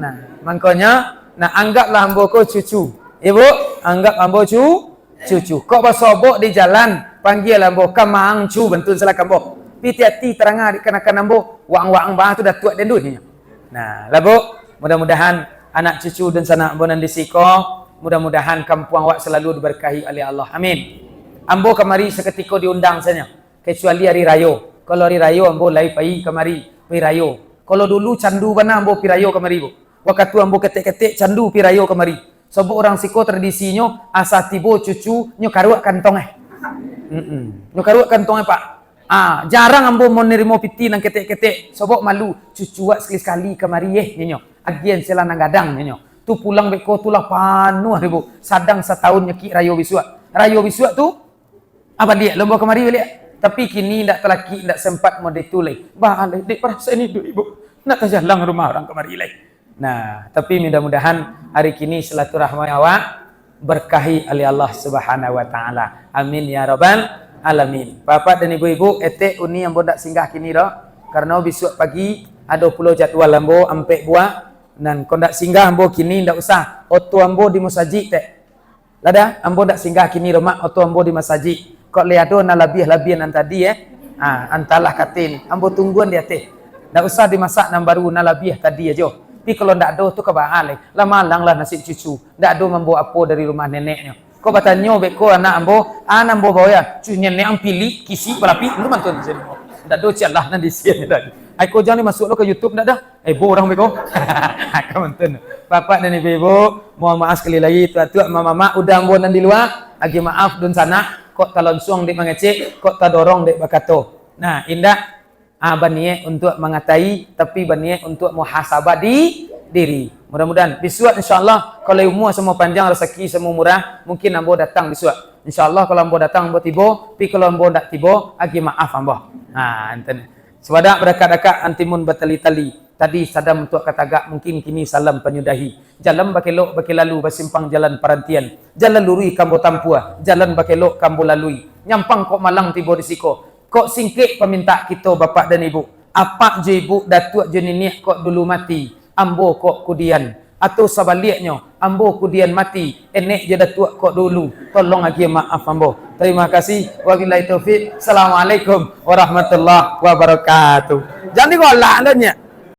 Nah, mangkonyo, nah, anggaplah ambo ko cucu. Ibu, anggap ambo cu-, cucu. Kok basobok di jalan, panggia ambo, "Kamang cu," bantun salah ka ambo. Piti ati taranga di kanakan ambo, waang-waang bah tu Datuak den dun nyo. Nah, lah, Bu, mudah-mudahan anak cucu dan sanak ambo nan di siko, mudah-mudahan kampuang awak selalu diberkahi oleh Allah. Amin. Ambo kamari sakutiko diundang sajo, kecuali hari rayo. Kalau hari rayo ambo lai pai kamari, pai rayo. Kalau dulu candu bana ambo pi rayo kamari, Bu. Wakatu ambo ketek-ketek candu pi rayo kamari. Sabab urang siko tradisinyo, asa tibo cucu, nyo karuak kantong eh. Mm-mm. Nyo karuak kantong eh, Pak. Ah, jarang ambo manarimo piti nan ketek-ketek, sabab malu. "Cucu wak sakali-sakali kamari eh," nyo. "Agian selah nan gadang," nyo. Tu pulang beko tu lah panuah, Ibu. Sadang satahun nyakik rayo bisuak. Rayo bisuak tu, ah, baliak, lomba kamari baliak. Tapi kini ndak talakik, ndak sempat mode tu lai. Bah, alai, dek parasaan iduik, Ibu. Ndak tajalang rumah urang kamari lai. Nah, tapi mudah-mudahan hari kini silaturahmi awak berkahi oleh Allah Subhanahu wa Ta'ala. Amin ya rabbal alamin. Bapak dan ibu-ibu, etek uni ambo ndak singgah kini doh. Karano bisuak pagi ado pulo jadwal ambo ampek buah. Nan kok ndak singgah ambo kini, ndak usah. Oto ambo di musajik tek. Lah dah, ambo ndak singgah kini doh, Mak, oto ambo di masajik. Kok lai ado nan labiah-labiah nan tadi, eh? Ah, antahlah katin. Ambo tungguan di ateh. Ndak usah dimasak nan baru, nan labiah tadi ajo. Tapi kalau ndak ado tu ka baa lai. Lah malang lah nasib cucu. Ndak ado mambawa apo dari rumah neneknyo. Kok batanyo beko anak ambo, "Ah, nan ambo bawa ya?" Cu nenek ang pilik, kisik, balapik, lu mantun. Ndak ado cialah nan di sini tadi. Ai ko jangan dimasuak lo ka YouTube ndak dah. Eh, bo urang beko. Ka mantun. Bapak dan ibu-ibu, mohon maaf sekali lagi, tuak-tuak, mamak-mamak, udah ambo nan di lua, agi maaf dunsanak, kok talonsuang dek mangecek, kok tadorong dek bakato. Nah, indak, ah, baniaik untuak mangatai, tapi baniaik untuak muhasabah di diri. Mudah-mudahan bisuak insyaallah, kalau umua samo panjang, rasaki samo murah, mungkin ambo datang bisuak. Insyaallah kalau ambo datang ambo tibo, tapi kalau ambo ndak tibo, agi maaf ambo. Ha, enten. Sabadak badakak-dakak antimun batali-tali. Tadi sadang untuak ka tagak, mungkin kini salam panyudahi. Jalan bakelok bakilalu, basimpang jalan parantian. Jalan luruih ka ambo tampuah, jalan bakelok ka ambo lalui. Nyampang kok malang tibo di siko. Kok singkek pamintak kito, bapak dan ibu. Apak jo ibu, datuak jo niniak kok dulu mati, ambo kok kudian. Atau sabaliaknyo, ambo kudian mati, enek jo datuak kok dulu. Tolong agiah maaf ambo. Terima kasih. Wabillahi taufik. Assalamualaikum warahmatullahi wabarakatuh. Jangan digolak lo nyo.